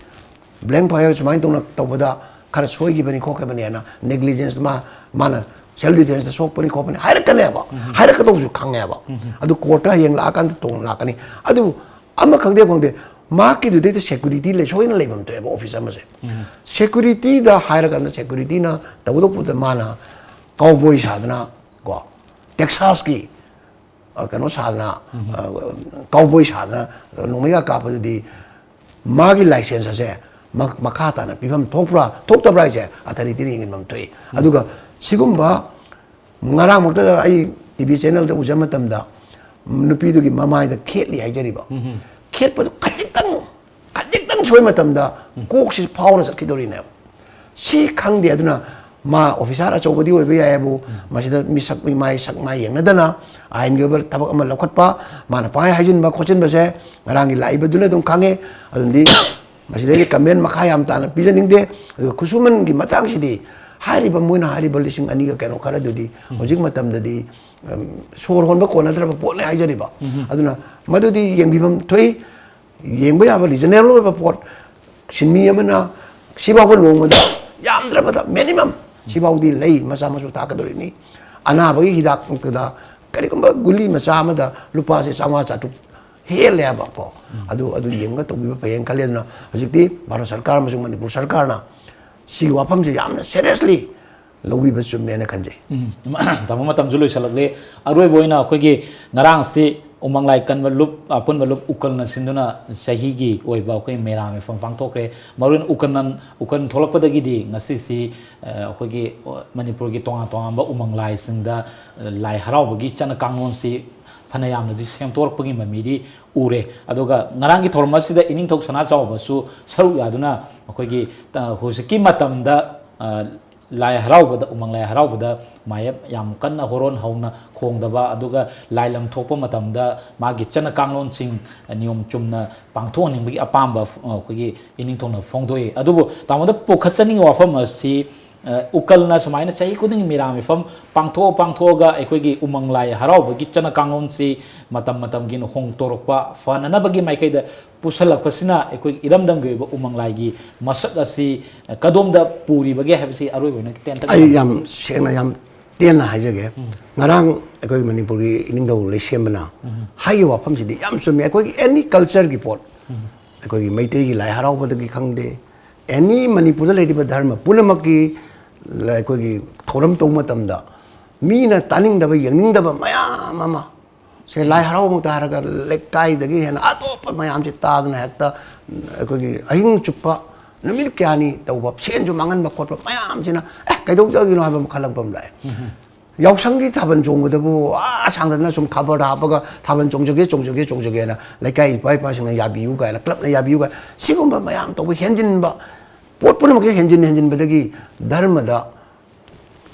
blank fire ꯁꯨꯃꯥꯏꯅ ꯇꯧꯅ ꯇꯧꯕꯗ ꯈꯔ ꯁꯣꯏꯈꯤꯕꯅꯤ ꯈꯣꯠꯈꯤꯕꯅꯤ ꯍꯥꯏꯅ, ꯅꯦꯒ꯭ꯂꯤꯖꯦꯟꯁ, ꯃꯥ ꯃꯥꯅ ꯁꯦꯜꯐ ꯗꯤꯐꯦꯟꯁꯇ ꯁꯣꯛꯄꯅꯤ ꯈꯣꯠꯄꯅꯤ ꯍꯥꯏꯔꯛꯀꯅꯦꯕ, ꯍꯥꯏꯔꯛꯀꯗꯧꯁꯨ ꯈꯪꯉꯦꯕ꯫ ꯑꯗꯨ ꯀꯣꯔꯠꯇ ꯍꯌꯦꯡ ꯂꯥꯛꯑꯀꯥꯟꯗ ꯇꯣꯡ ꯂꯥꯛꯀꯅꯤ꯫ ꯑꯗꯨꯕꯨ ꯑꯃ ꯈꯪꯗꯦ ꯈꯪꯗꯦ, ꯃꯍꯥꯛꯀꯤꯗꯨꯗꯩꯗ ꯁꯦꯀ꯭ꯌꯨꯔꯤꯇꯤ ꯂꯩ, ꯁꯣꯏꯗꯅ ꯂꯩꯐꯝ ꯊꯣꯛꯑꯦꯕ ꯑꯣꯐꯤꯁ ꯑꯃꯁꯦ꯫ ꯁꯦꯀ꯭ꯌꯨꯔꯤꯇꯤꯗ ꯍꯥꯏꯔꯀꯥꯟꯗ ꯁꯦꯀ꯭ꯌꯨꯔꯤꯇꯤꯅ ꯇꯧꯒꯗꯧꯕꯗ ꯃꯥꯅ ꯀꯥꯎꯕꯣꯏ ꯁꯥꯗꯅ, ꯀꯣ, ꯇꯦꯛꯁꯥꯁꯀꯤ ꯑ, ꯀꯩꯅꯣ ꯁꯥꯗꯅ, ꯑ, ꯀꯥꯎꯕꯣꯏ ꯁꯥꯗꯅ, ꯑ, ꯅꯣꯡꯃꯩꯒ ꯀꯥꯞꯄꯗꯨꯗꯤ ꯃꯥꯒꯤ ꯂꯥꯏꯁꯦꯟꯁ ꯑꯁꯦ ꯃ-, ꯃꯈꯥ ꯇꯥꯅ ꯄꯤꯐꯝ ꯊꯣꯛꯄ꯭ꯔꯥ ꯊꯣꯛꯇꯕ꯭ꯔꯥ ꯍꯥꯏꯁꯦ ꯑꯊꯣꯔꯤꯇꯤꯅ ꯌꯦꯡꯍꯟꯐꯝ ꯊꯣꯛꯏ꯫ ꯑꯗꯨꯒ ꯁꯤꯒꯨꯝꯕ ꯉꯔꯥꯡꯃꯛꯇꯗ ꯑꯩ ꯇꯤ ꯚꯤ ꯆꯦꯅꯦꯜꯗ ꯎꯖꯕ ꯃꯇꯝꯗ ꯅꯨꯄꯤꯗꯨꯒꯤ ꯃꯃꯥꯏꯗ ꯈꯦꯠꯂꯤ ꯍꯥꯏꯖꯔꯤꯕ, ꯈꯦꯠꯄꯗꯨ ꯈꯖꯤꯛꯇꯪ, ꯈꯖꯤꯛꯇꯪ ꯁꯣꯏ ꯃꯇꯝꯗ ꯀꯣꯛꯁꯤ ꯐꯥꯎꯔ ꯆꯠꯈꯤꯗꯧꯔꯤꯅꯦꯕ꯫ ꯁꯤ ꯈꯪꯗꯦ꯫ ꯑꯗꯨꯅ ꯃꯥ ꯑꯣꯐꯤꯁꯥꯔ ꯑꯆꯧꯕꯗꯤ ꯑꯣꯏꯕ ꯌꯥꯏ ꯍꯥꯏꯕꯨ, ꯃꯁꯤꯗ ꯃꯤꯁꯛ ꯃꯤꯃꯥꯏ ꯁꯛ ꯃꯥꯏ ꯌꯦꯡꯅꯗꯅ ꯑꯥꯏꯟꯒꯤ ꯑꯣꯏꯕ ꯊꯕꯛ ꯑꯃ ꯂꯧꯈꯠꯄ, ꯃꯥꯅ ꯄꯪꯍꯥꯏ ꯍꯥꯏꯖꯤꯟꯕ ꯈꯣꯠꯆꯤꯟꯕꯁꯦ ꯉꯔꯥꯡꯒꯤ ꯂꯥꯛꯏꯕꯗꯨꯅ ꯑꯗꯨꯝ ꯈꯪꯉꯦ꯫ ꯑꯗꯨꯗꯤ ꯃꯁꯤꯗꯒꯤ ꯀꯃꯦꯟ ꯃꯈꯥ ꯌꯥꯝ ꯇꯥꯅ ꯄꯤꯖꯅꯤꯡꯗꯦ꯫ ꯑꯗꯨꯒ ꯈꯨꯠꯁꯨꯃꯟꯒꯤ ꯃꯇꯥꯡꯁꯤꯗꯤ ꯍꯥꯏꯔꯤꯕ, ꯃꯣꯏꯅ ꯍꯥꯏꯔꯤꯕ ꯂꯤꯁꯤꯡ ꯑꯅꯤꯒ ꯀꯩꯅꯣ ꯈꯔꯗꯨꯗꯤ ꯍꯧꯖꯤꯛ ꯃꯇꯝꯗꯗꯤ, ꯎꯝ, ꯁꯣꯔ ꯍꯣꯟꯕ ꯀꯣꯟꯅꯗ꯭ꯔꯕ ꯄꯣꯠꯅꯤ ꯍꯥꯏꯖꯔꯤꯕ꯫ ꯑꯗꯨꯅ ꯃꯗꯨꯗꯤ ꯌꯦꯡꯕꯤꯐꯝ ꯊꯣꯛꯏ꯫ ꯌꯦꯡꯕ ꯌꯥꯕ ꯔꯤꯖꯅꯦꯕꯜ ꯑꯣꯏꯕ ꯄꯣꯠ, ꯁꯤꯟꯃꯤ ꯑꯃꯅ ꯁꯤꯐꯥꯎꯕ ꯅꯣꯡꯃꯗ ꯌꯥꯝꯗ꯭ꯔꯕꯗ ꯃꯤꯅꯤꯃꯝ ꯁꯤꯐꯥꯎꯗꯤ ꯂꯩ, ꯃꯆꯥ ꯃꯁꯨ ꯊꯥꯛꯀꯗꯧꯔꯤꯕꯅꯤ꯫ ꯑꯅꯥꯕꯒꯤ ꯍꯤꯗꯥꯛꯇ ꯀꯔꯤꯒꯨꯝꯕ ꯒꯨꯂꯤ ꯃꯆꯥ ꯑꯃꯗ ꯂꯨꯄꯥꯁꯦ ꯆꯥꯝꯃꯉꯥ ꯆꯥꯇ꯭ꯔꯨꯛ ꯍꯦꯜꯂꯦ ꯍꯥꯏꯕ ꯀꯣ꯫ ꯑꯗꯨ, ꯑꯗꯨ ꯌꯦꯡꯉꯒ ꯇꯧꯕꯤꯕ ꯐꯩꯌꯦꯅ ꯈꯜꯂꯤ꯫ ꯑꯗꯨꯅ ꯍꯧꯖꯤꯛꯇꯤ ꯚꯥꯔꯠ ꯁꯔꯀꯥꯔ ꯑꯃꯁꯨꯡ ꯃꯅꯤꯄꯨꯔ ꯁꯔꯀꯥꯔꯅ ꯁꯤꯒꯤ ꯋꯥꯐꯝꯁꯦ ꯌꯥꯝꯅ ꯁꯦꯔꯤꯌꯁꯂꯤ ꯂꯧꯕꯤꯕ ꯆꯨꯝꯃꯦꯅ ꯈꯟꯖꯩ꯫ ꯎꯝ, ꯇꯥꯃꯣ, ꯃꯇꯝꯁꯨ ꯂꯣꯏꯁꯤꯜꯂꯛꯂꯦ꯫ ꯑꯔꯣꯏꯕ ꯑꯣꯏꯅ ꯑꯩꯈꯣꯏꯒꯤ ꯉꯔꯥꯡꯁꯤ ꯎꯃꯪ ꯂꯥꯏ ꯀꯟꯕ ꯂꯨꯞ, ꯑꯄꯨꯟꯕ ꯂꯨꯞ ꯎꯀꯜꯅ ꯁꯤꯟꯗꯨꯅ ꯆꯍꯤꯒꯤ ꯑꯣꯏꯕ ꯑꯩꯈꯣꯏ ꯃꯦꯔꯥ ꯃꯤꯐꯝ ꯄꯥꯡꯊꯣꯛꯈ꯭ꯔꯦ꯫ ꯃꯔꯨꯑꯣꯏꯅ ꯎꯀꯜꯅ, ꯎꯀꯜ ꯊꯣꯛꯂꯛꯄꯗꯒꯤꯗꯤ ꯉꯁꯤꯁꯤ, ꯑ, ꯑꯩꯈꯣꯏꯒꯤ ꯃꯅꯤꯄꯨꯔꯒꯤ ꯇꯣꯉꯥꯟ ꯇꯣꯉꯥꯟꯕ ꯎꯃꯪ ꯂꯥꯏꯁꯤꯡꯗ ꯂꯥꯏ ꯍꯔꯥꯎꯕꯒꯤ ꯆꯠꯅ ꯀꯥꯡꯂꯣꯟꯁꯤ ꯐꯅ ꯌꯥꯝꯅꯗꯤ ꯁꯦꯝꯗꯣꯔꯛꯄꯒꯤ ꯃꯃꯤꯗꯤ ꯎꯔꯦ꯫ ꯑꯗꯨꯒ ꯉꯔꯥꯡꯒꯤ ꯊꯧꯔꯝ ꯑꯁꯤꯗ ꯏꯅꯤꯡꯊꯧ ꯁꯅꯥꯖꯥꯎꯕꯁꯨ ꯁꯔꯨꯛ ꯌꯥꯗꯨꯅ ꯑꯩꯈꯣꯏꯒꯤ, ꯑ, ꯍꯧꯖꯤꯛꯀꯤ ꯃꯇꯝꯗ, ꯑ, ꯂꯥꯏ ꯍꯔꯥꯎꯕꯗ, ꯎꯃꯪ ꯂꯥꯏ ꯍꯔꯥꯎꯕꯗ ꯃꯥꯌꯦꯞ ꯌꯥꯝ ꯀꯟꯅ ꯍꯣꯔꯣꯟ ꯍꯧꯅ ꯈꯣꯡꯗꯕ, ꯑꯗꯨꯒ ꯂꯥꯏ ꯂꯝ ꯊꯣꯛꯄ ꯃꯇꯝꯗ ꯃꯥꯒꯤ ꯆꯠꯅ ꯀꯥꯡꯂꯣꯟꯁꯤꯡ ꯅꯤꯌꯣꯝ ꯆꯨꯝꯅ ꯄꯥꯡꯊꯣꯛꯍꯟꯅꯤꯡꯕꯒꯤ ꯑꯄꯥꯝꯕ ꯐ-, ꯑꯩꯈꯣꯏꯒꯤ ꯏꯅꯤꯡꯊꯧꯅ ꯐꯣꯡꯗꯣꯛꯏ꯫ ꯑꯗꯨꯕꯨ ꯇꯥꯃꯣꯗ ꯄꯨꯈꯠꯆꯅꯤꯡꯉꯤ ꯋꯥꯐꯝ ꯑꯁꯤ, ꯎꯀꯜꯅ ꯁꯨꯃꯥꯏꯅ ꯆꯍꯤ ꯈꯨꯗꯤꯡꯒꯤ ꯃꯤꯔꯥ ꯃꯤꯐꯝ ꯄꯥꯡꯊꯣꯛꯑ ꯄꯥꯡꯊꯣꯛꯑꯒ ꯑꯩꯈꯣꯏꯒꯤ ꯎꯃꯪ ꯂꯥꯏ ꯍꯔꯥꯎꯕꯒꯤ ꯆꯠꯅ ꯀꯥꯡꯂꯣꯟꯁꯤ ꯃꯇꯝ ꯃꯇꯝꯒꯤ ꯍꯣꯡꯗꯣꯔꯛꯄ ꯐꯅꯅꯕꯒꯤ ꯃꯥꯏꯀꯩꯗ ꯄꯨꯁꯜꯂꯛꯄꯁꯤꯅ ꯑꯩꯈꯣꯏꯒꯤ ꯏꯔꯝꯗꯝꯒꯤ ꯑꯣꯏꯕ ꯎꯃꯪ ꯂꯥꯏꯒꯤ ꯃꯁꯛ ꯑꯁꯤ ꯀꯗꯣꯝꯗ ꯄꯨꯔꯤꯕꯒꯦ ꯍꯥꯏꯕꯁꯤ ꯑꯔꯣꯏꯕ ꯑꯣꯏꯅ ꯇꯦꯟꯇꯛꯅ ꯑꯩ ꯊꯝꯕꯤꯌꯨ꯫ ꯌꯥꯝ ꯁꯦꯡꯅ, ꯌꯥꯝ ꯇꯦꯟꯅ ꯍꯥꯏꯖꯒꯦ꯫ ꯉꯔꯥꯡ ꯑꯩꯈꯣꯏꯒꯤ ꯃꯅꯤꯄꯨꯔꯒꯤ ꯏꯅꯤꯡꯊꯧ ꯂꯩꯁꯦꯝꯕꯅ ꯍꯥꯏꯈꯤꯕ ꯋꯥꯐꯝꯁꯤꯗꯤ ꯌꯥꯝ ꯆꯨꯝꯃꯤ꯫ ꯑꯩꯈꯣꯏꯒꯤ ꯑꯦꯅꯤ ꯀꯜꯆꯔꯒꯤ ꯄꯣꯠ, ꯑꯩꯈꯣꯏꯒꯤ ꯃꯩꯇꯩꯒꯤ ꯂꯥꯏ ꯍꯔꯥꯎꯕꯗꯒꯤ ꯈꯪꯗꯦ, ꯑꯦꯅꯤ ꯃꯅꯤꯄꯨꯔꯗ ꯂꯩꯔꯤꯕ ꯙꯔꯃ ꯄꯨꯝꯅꯃꯛꯀꯤ ꯂ-, ꯑꯩꯈꯣꯏꯒꯤ ꯊꯧꯔꯝ ꯇꯧꯕ ꯃꯇꯝꯗ ꯃꯤꯅ ꯇꯥꯅꯤꯡꯗꯕ, ꯌꯦꯡꯅꯤꯡꯗꯕ ꯃꯌꯥꯝ ꯑꯃ, ꯁꯦ, ꯂꯥꯏ ꯍꯔꯥꯎꯕꯃꯛꯇ ꯍꯥꯏꯔꯒ ꯂꯩꯀꯥꯏꯗꯒꯤ ꯍꯦꯟꯅ ꯑꯇꯣꯞꯄ ꯃꯌꯥꯝꯁꯦ ꯇꯥꯗꯅ ꯍꯦꯛꯇ ꯑꯩꯈꯣꯏꯒꯤ ꯑꯍꯤꯡ ꯆꯨꯞꯄ ꯅꯨꯃꯤꯠ ꯀꯌꯥꯅꯤ ꯇꯧꯕ, ꯁꯦꯟꯁꯨ ꯃꯥꯡꯍꯟꯕ ꯈꯣꯠꯄ ꯃꯌꯥꯝꯁꯤꯅ, ꯑꯦ, ꯀꯩꯗꯧꯖꯒꯤꯅꯣ ꯍꯥꯏꯕ ꯑꯃ ꯈꯜꯂꯛꯄ ꯑꯃ ꯂꯥꯛꯑꯦ꯫ ꯌꯥꯎꯁꯪꯒꯤ ꯊꯥꯕꯜ ꯆꯣꯡꯕꯗꯕꯨ ꯑꯥ ꯁꯥꯡꯗꯅ ꯁꯨꯝ ꯈꯕꯔꯗ ꯍꯥꯞꯄꯒ ꯊꯥꯕꯜ ꯆꯣꯡꯖꯒꯦ, ꯆꯣꯡꯖꯒꯦ, ꯆꯣꯡꯖꯒꯦꯅ ꯂꯩꯀꯥꯏ ꯏꯄꯥ ꯏꯄꯥꯁꯤꯡꯅ ꯌꯥꯕꯤꯌꯨ ꯀꯥꯏꯅ, ꯀ꯭ꯂꯕꯅ ꯌꯥꯕꯤꯌꯨ ꯀꯥꯏꯅ, ꯁꯤꯒꯨꯝꯕ ꯃꯌꯥꯝ ꯇꯧꯕ, ꯍꯦꯟꯖꯤꯟꯕ, ꯄꯣꯠ ꯄꯨꯝꯅꯃꯛꯁꯦ ꯍꯦꯟꯖꯤꯟ ꯍꯦꯟꯖꯤꯟꯕꯗꯒꯤ ꯙꯔꯃꯗ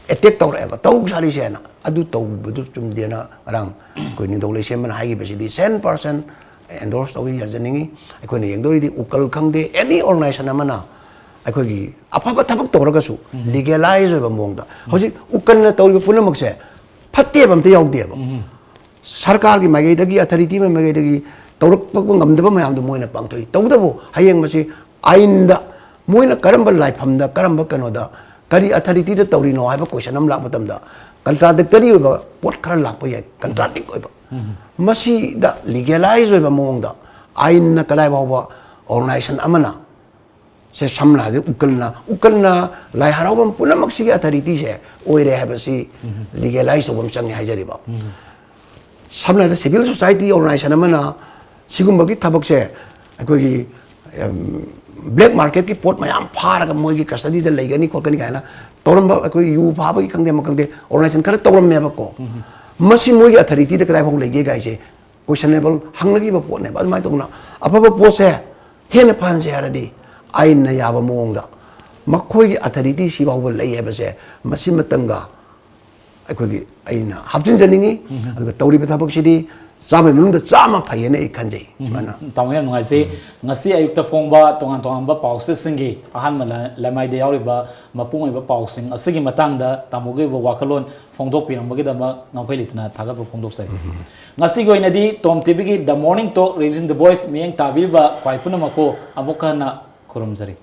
ꯑꯦꯇꯦꯛ ꯇꯧꯔꯛꯑꯦꯕ, ꯇꯧ ꯁꯥꯔꯤꯁꯦꯅ꯫ ꯑꯗꯨ ꯇꯧꯕꯗꯨ ꯆꯨꯝꯗꯦꯅ ꯉꯔꯥꯡ ꯑꯩꯈꯣꯏ ꯅꯤꯡꯊꯧ ꯂꯩꯁꯦꯝꯕꯅ ꯍꯥꯏꯈꯤꯕꯁꯤꯗꯤ ꯁꯦꯟ ꯄꯥꯔꯁꯦꯟ ꯑꯦꯟꯗꯣꯔꯁ ꯇꯧꯏ, ꯌꯥꯖꯅꯤꯡꯉꯤ꯫ ꯑꯩꯈꯣꯏꯅ ꯌꯦꯡꯗꯧꯔꯤꯗꯤ ꯎꯀꯜ ꯈꯪꯗꯦ, ꯑꯦꯅꯤ ꯑꯣꯔꯒꯅꯥꯏꯖꯦꯁꯟ ꯑꯃꯅ ꯑꯩꯈꯣꯏꯒꯤ ꯑꯐꯕ ꯊꯕꯛ ꯇꯧꯔꯒꯁꯨ ꯂꯤꯒꯦꯂꯥꯏꯖ ꯑꯣꯏꯕ ꯃꯑꯣꯡꯗ, ꯍꯧꯖꯤꯛ ꯎꯀꯜꯅ ꯇꯧꯔꯤꯕ ꯄꯨꯝꯅꯃꯛꯁꯦ ꯐꯠꯇꯦꯕ ꯑꯝꯇ ꯌꯥꯎꯗꯦꯕ꯫ ꯁꯔꯀꯥꯔꯒꯤ ꯃꯥꯏꯀꯩꯗꯒꯤ, ꯑꯊꯣꯔꯤꯇꯤ ꯃꯥꯏꯀꯩꯗꯒꯤ ꯇꯧꯔꯛꯄ ꯉꯝꯗꯕ ꯃꯌꯥꯝꯗꯣ ꯃꯣꯏꯅ ꯄꯥꯡꯊꯣꯛꯏ꯫ ꯇꯧꯕꯇꯕꯨ ꯍꯌꯦꯡ ꯃꯁꯤ ꯑꯥꯏꯟꯗ ꯃꯣꯏꯅ ꯀꯔꯝꯕ ꯂꯥꯏꯐꯝꯗ, ꯀꯔꯝꯕ ꯀꯩꯅꯣꯗ, ꯀꯔꯤ ꯑꯊꯣꯔꯤꯇꯤꯗ ꯇꯧꯔꯤꯅꯣ ꯍꯥꯏꯕ ꯀꯣꯏꯁꯟ ꯑꯃ ꯂꯥꯛꯄ ꯃꯇꯝꯗ, ꯀꯟꯇ꯭ꯔꯥꯗꯤꯛꯇꯔꯤ ꯑꯣꯏꯕ ꯄꯣꯠ ꯈꯔ ꯂꯥꯛꯄ ꯌꯥꯏ, ꯀꯟꯇ꯭ꯔꯥꯗꯤꯛ ꯑꯣꯏꯕ꯫ ꯃꯁꯤꯗ ꯂꯤꯒꯦꯂꯥꯏꯖ ꯑꯣꯏꯕ ꯃꯑꯣꯡꯗ ꯑꯥꯏꯟꯅ ꯀꯗꯥꯏ ꯐꯥꯎꯕ ꯑꯣꯔꯒꯅꯥꯏꯖꯦꯁꯟ ꯑꯃꯅ, ꯁꯦ, ꯁꯝꯅ ꯍꯥꯏꯔꯕꯗ ꯎꯀꯜꯅ, ꯎꯀꯜꯅ ꯂꯥꯏ ꯍꯔꯥꯎꯐꯝ ꯄꯨꯝꯅꯃꯛꯁꯤꯒꯤ ꯑꯊꯣꯔꯤꯇꯤꯁꯦ ꯑꯣꯏꯔꯦ ꯍꯥꯏꯕꯁꯤ ꯂꯤꯒꯦꯂꯥꯏꯖ ꯇꯧꯕ ꯑꯃ ꯆꯪꯉꯦ ꯍꯥꯏꯖꯔꯤꯕ꯫ ꯁꯝꯅ ꯍꯥꯏꯔꯕꯗ ꯁꯤꯚꯤꯜ ꯁꯣꯁꯥꯏꯇꯤ ꯑꯣꯔꯒꯅꯥꯏꯖꯦꯁꯟ ꯑꯃꯅ ꯁꯤꯒꯨꯝꯕꯒꯤ ꯊꯕꯛꯁꯦ, ꯑꯩꯈꯣꯏꯒꯤ ꯕ꯭ꯂꯦꯛ ꯃꯥꯔꯀꯦꯠꯀꯤ ꯄꯣꯠ ꯃꯌꯥꯝ ꯐꯥꯔꯒ ꯃꯣꯏꯒꯤ ꯀꯁꯇꯗꯤꯗ ꯂꯩꯒꯅꯤ ꯈꯣꯠꯀꯅꯤ ꯀꯥꯏꯅ ꯇꯧꯔꯝꯕ, ꯑꯩꯈꯣꯏ ꯌꯨ ꯐꯥꯕꯒꯤ ꯈꯪꯗꯦ ꯑꯃ ꯈꯪꯗꯦ, ꯑꯣꯔꯒꯅꯥꯏꯖꯦꯁꯟ ꯈꯔ ꯇꯧꯔꯝꯃꯦꯕꯀꯣ꯫ ꯃꯁꯤ ꯃꯣꯏꯒꯤ ꯑꯊꯣꯔꯤꯇꯤꯗ ꯀꯗꯥꯏ ꯐꯥꯎ ꯂꯩꯒꯦ ꯀꯥꯏꯁꯦ ꯀꯣꯏꯁꯟꯅꯦꯕꯜ ꯍꯪꯅꯈꯤꯕ ꯄꯣꯠꯅꯦꯕ꯫ ꯑꯗꯨꯃꯥꯏꯅ ꯇꯧꯗꯅ ꯑꯐꯕ ꯄꯣꯠꯁꯦ ꯍꯦꯟꯅ ꯐꯍꯟꯁꯦ ꯍꯥꯏꯔꯗꯤ ꯑꯥꯏꯟꯅ ꯌꯥꯕ ꯃꯑꯣꯡꯗ ꯃꯈꯣꯏꯒꯤ ꯑꯊꯣꯔꯤꯇꯤ ꯁꯤ ꯐꯥꯎꯕ ꯂꯩ ꯍꯥꯏꯕꯁꯦ ꯃꯁꯤꯃꯇꯪꯒ ꯑꯩꯈꯣꯏꯒꯤ ꯑꯩꯅ ꯍꯥꯞꯆꯤꯟꯖꯅꯤꯡꯉꯤ꯫ ꯑꯗꯨꯒ ꯇꯧꯔꯤꯕ ꯊꯕꯛꯁꯤꯗꯤ ꯆꯥꯝꯃꯒꯤ ꯃꯅꯨꯡꯗ ꯆꯥꯝꯃ ꯐꯩꯌꯦꯅ ꯑꯩ ꯈꯟꯖꯩ꯫ ꯁꯨꯃꯥꯏꯅ ꯇꯥꯃꯣ, ꯌꯥꯝ ꯅꯨꯡꯉꯥꯏꯖꯩ꯫ ꯉꯁꯤ ꯑꯌꯨꯛꯇ ꯐꯣꯡꯕ ꯇꯣꯉꯥꯟ ꯇꯣꯉꯥꯟꯕ ꯄꯥꯎꯆꯦꯁꯤꯡꯒꯤ ꯑꯍꯥꯟꯕ ꯂ- ꯂꯃꯥꯏꯗ ꯌꯥꯎꯔꯤꯕ ꯃꯄꯨꯡ ꯑꯣꯏꯕ ꯄꯥꯎꯁꯤꯡ ꯑꯁꯤꯒꯤ ꯃꯇꯥꯡꯗ ꯇꯥꯃꯣꯒꯤ ꯑꯣꯏꯕ ꯋꯥꯈꯜꯂꯣꯟ ꯐꯣꯡꯗꯣꯛꯄꯤꯔꯝꯕꯒꯤꯗꯃꯛ ꯉꯝꯈꯩ ꯂꯩꯇꯅ ꯊꯥꯒꯠꯄ ꯐꯣꯡꯗꯣꯛꯆꯔꯤ꯫ ꯉꯁꯤꯒꯤ ꯑꯣꯏꯅꯗꯤ ꯇꯣꯝ ꯇꯤꯚꯤꯒꯤ The Morning Talk, Raising the Voice ꯃꯤꯠꯌꯦꯡ ꯇꯥꯕꯤꯔꯤꯕ ꯈ꯭ꯋꯥꯏ ꯄꯨꯝꯅꯃꯛꯄꯨ ꯑꯃꯨꯛ ꯍꯟꯅ ꯈꯨꯔꯨꯝꯖꯔꯤ꯫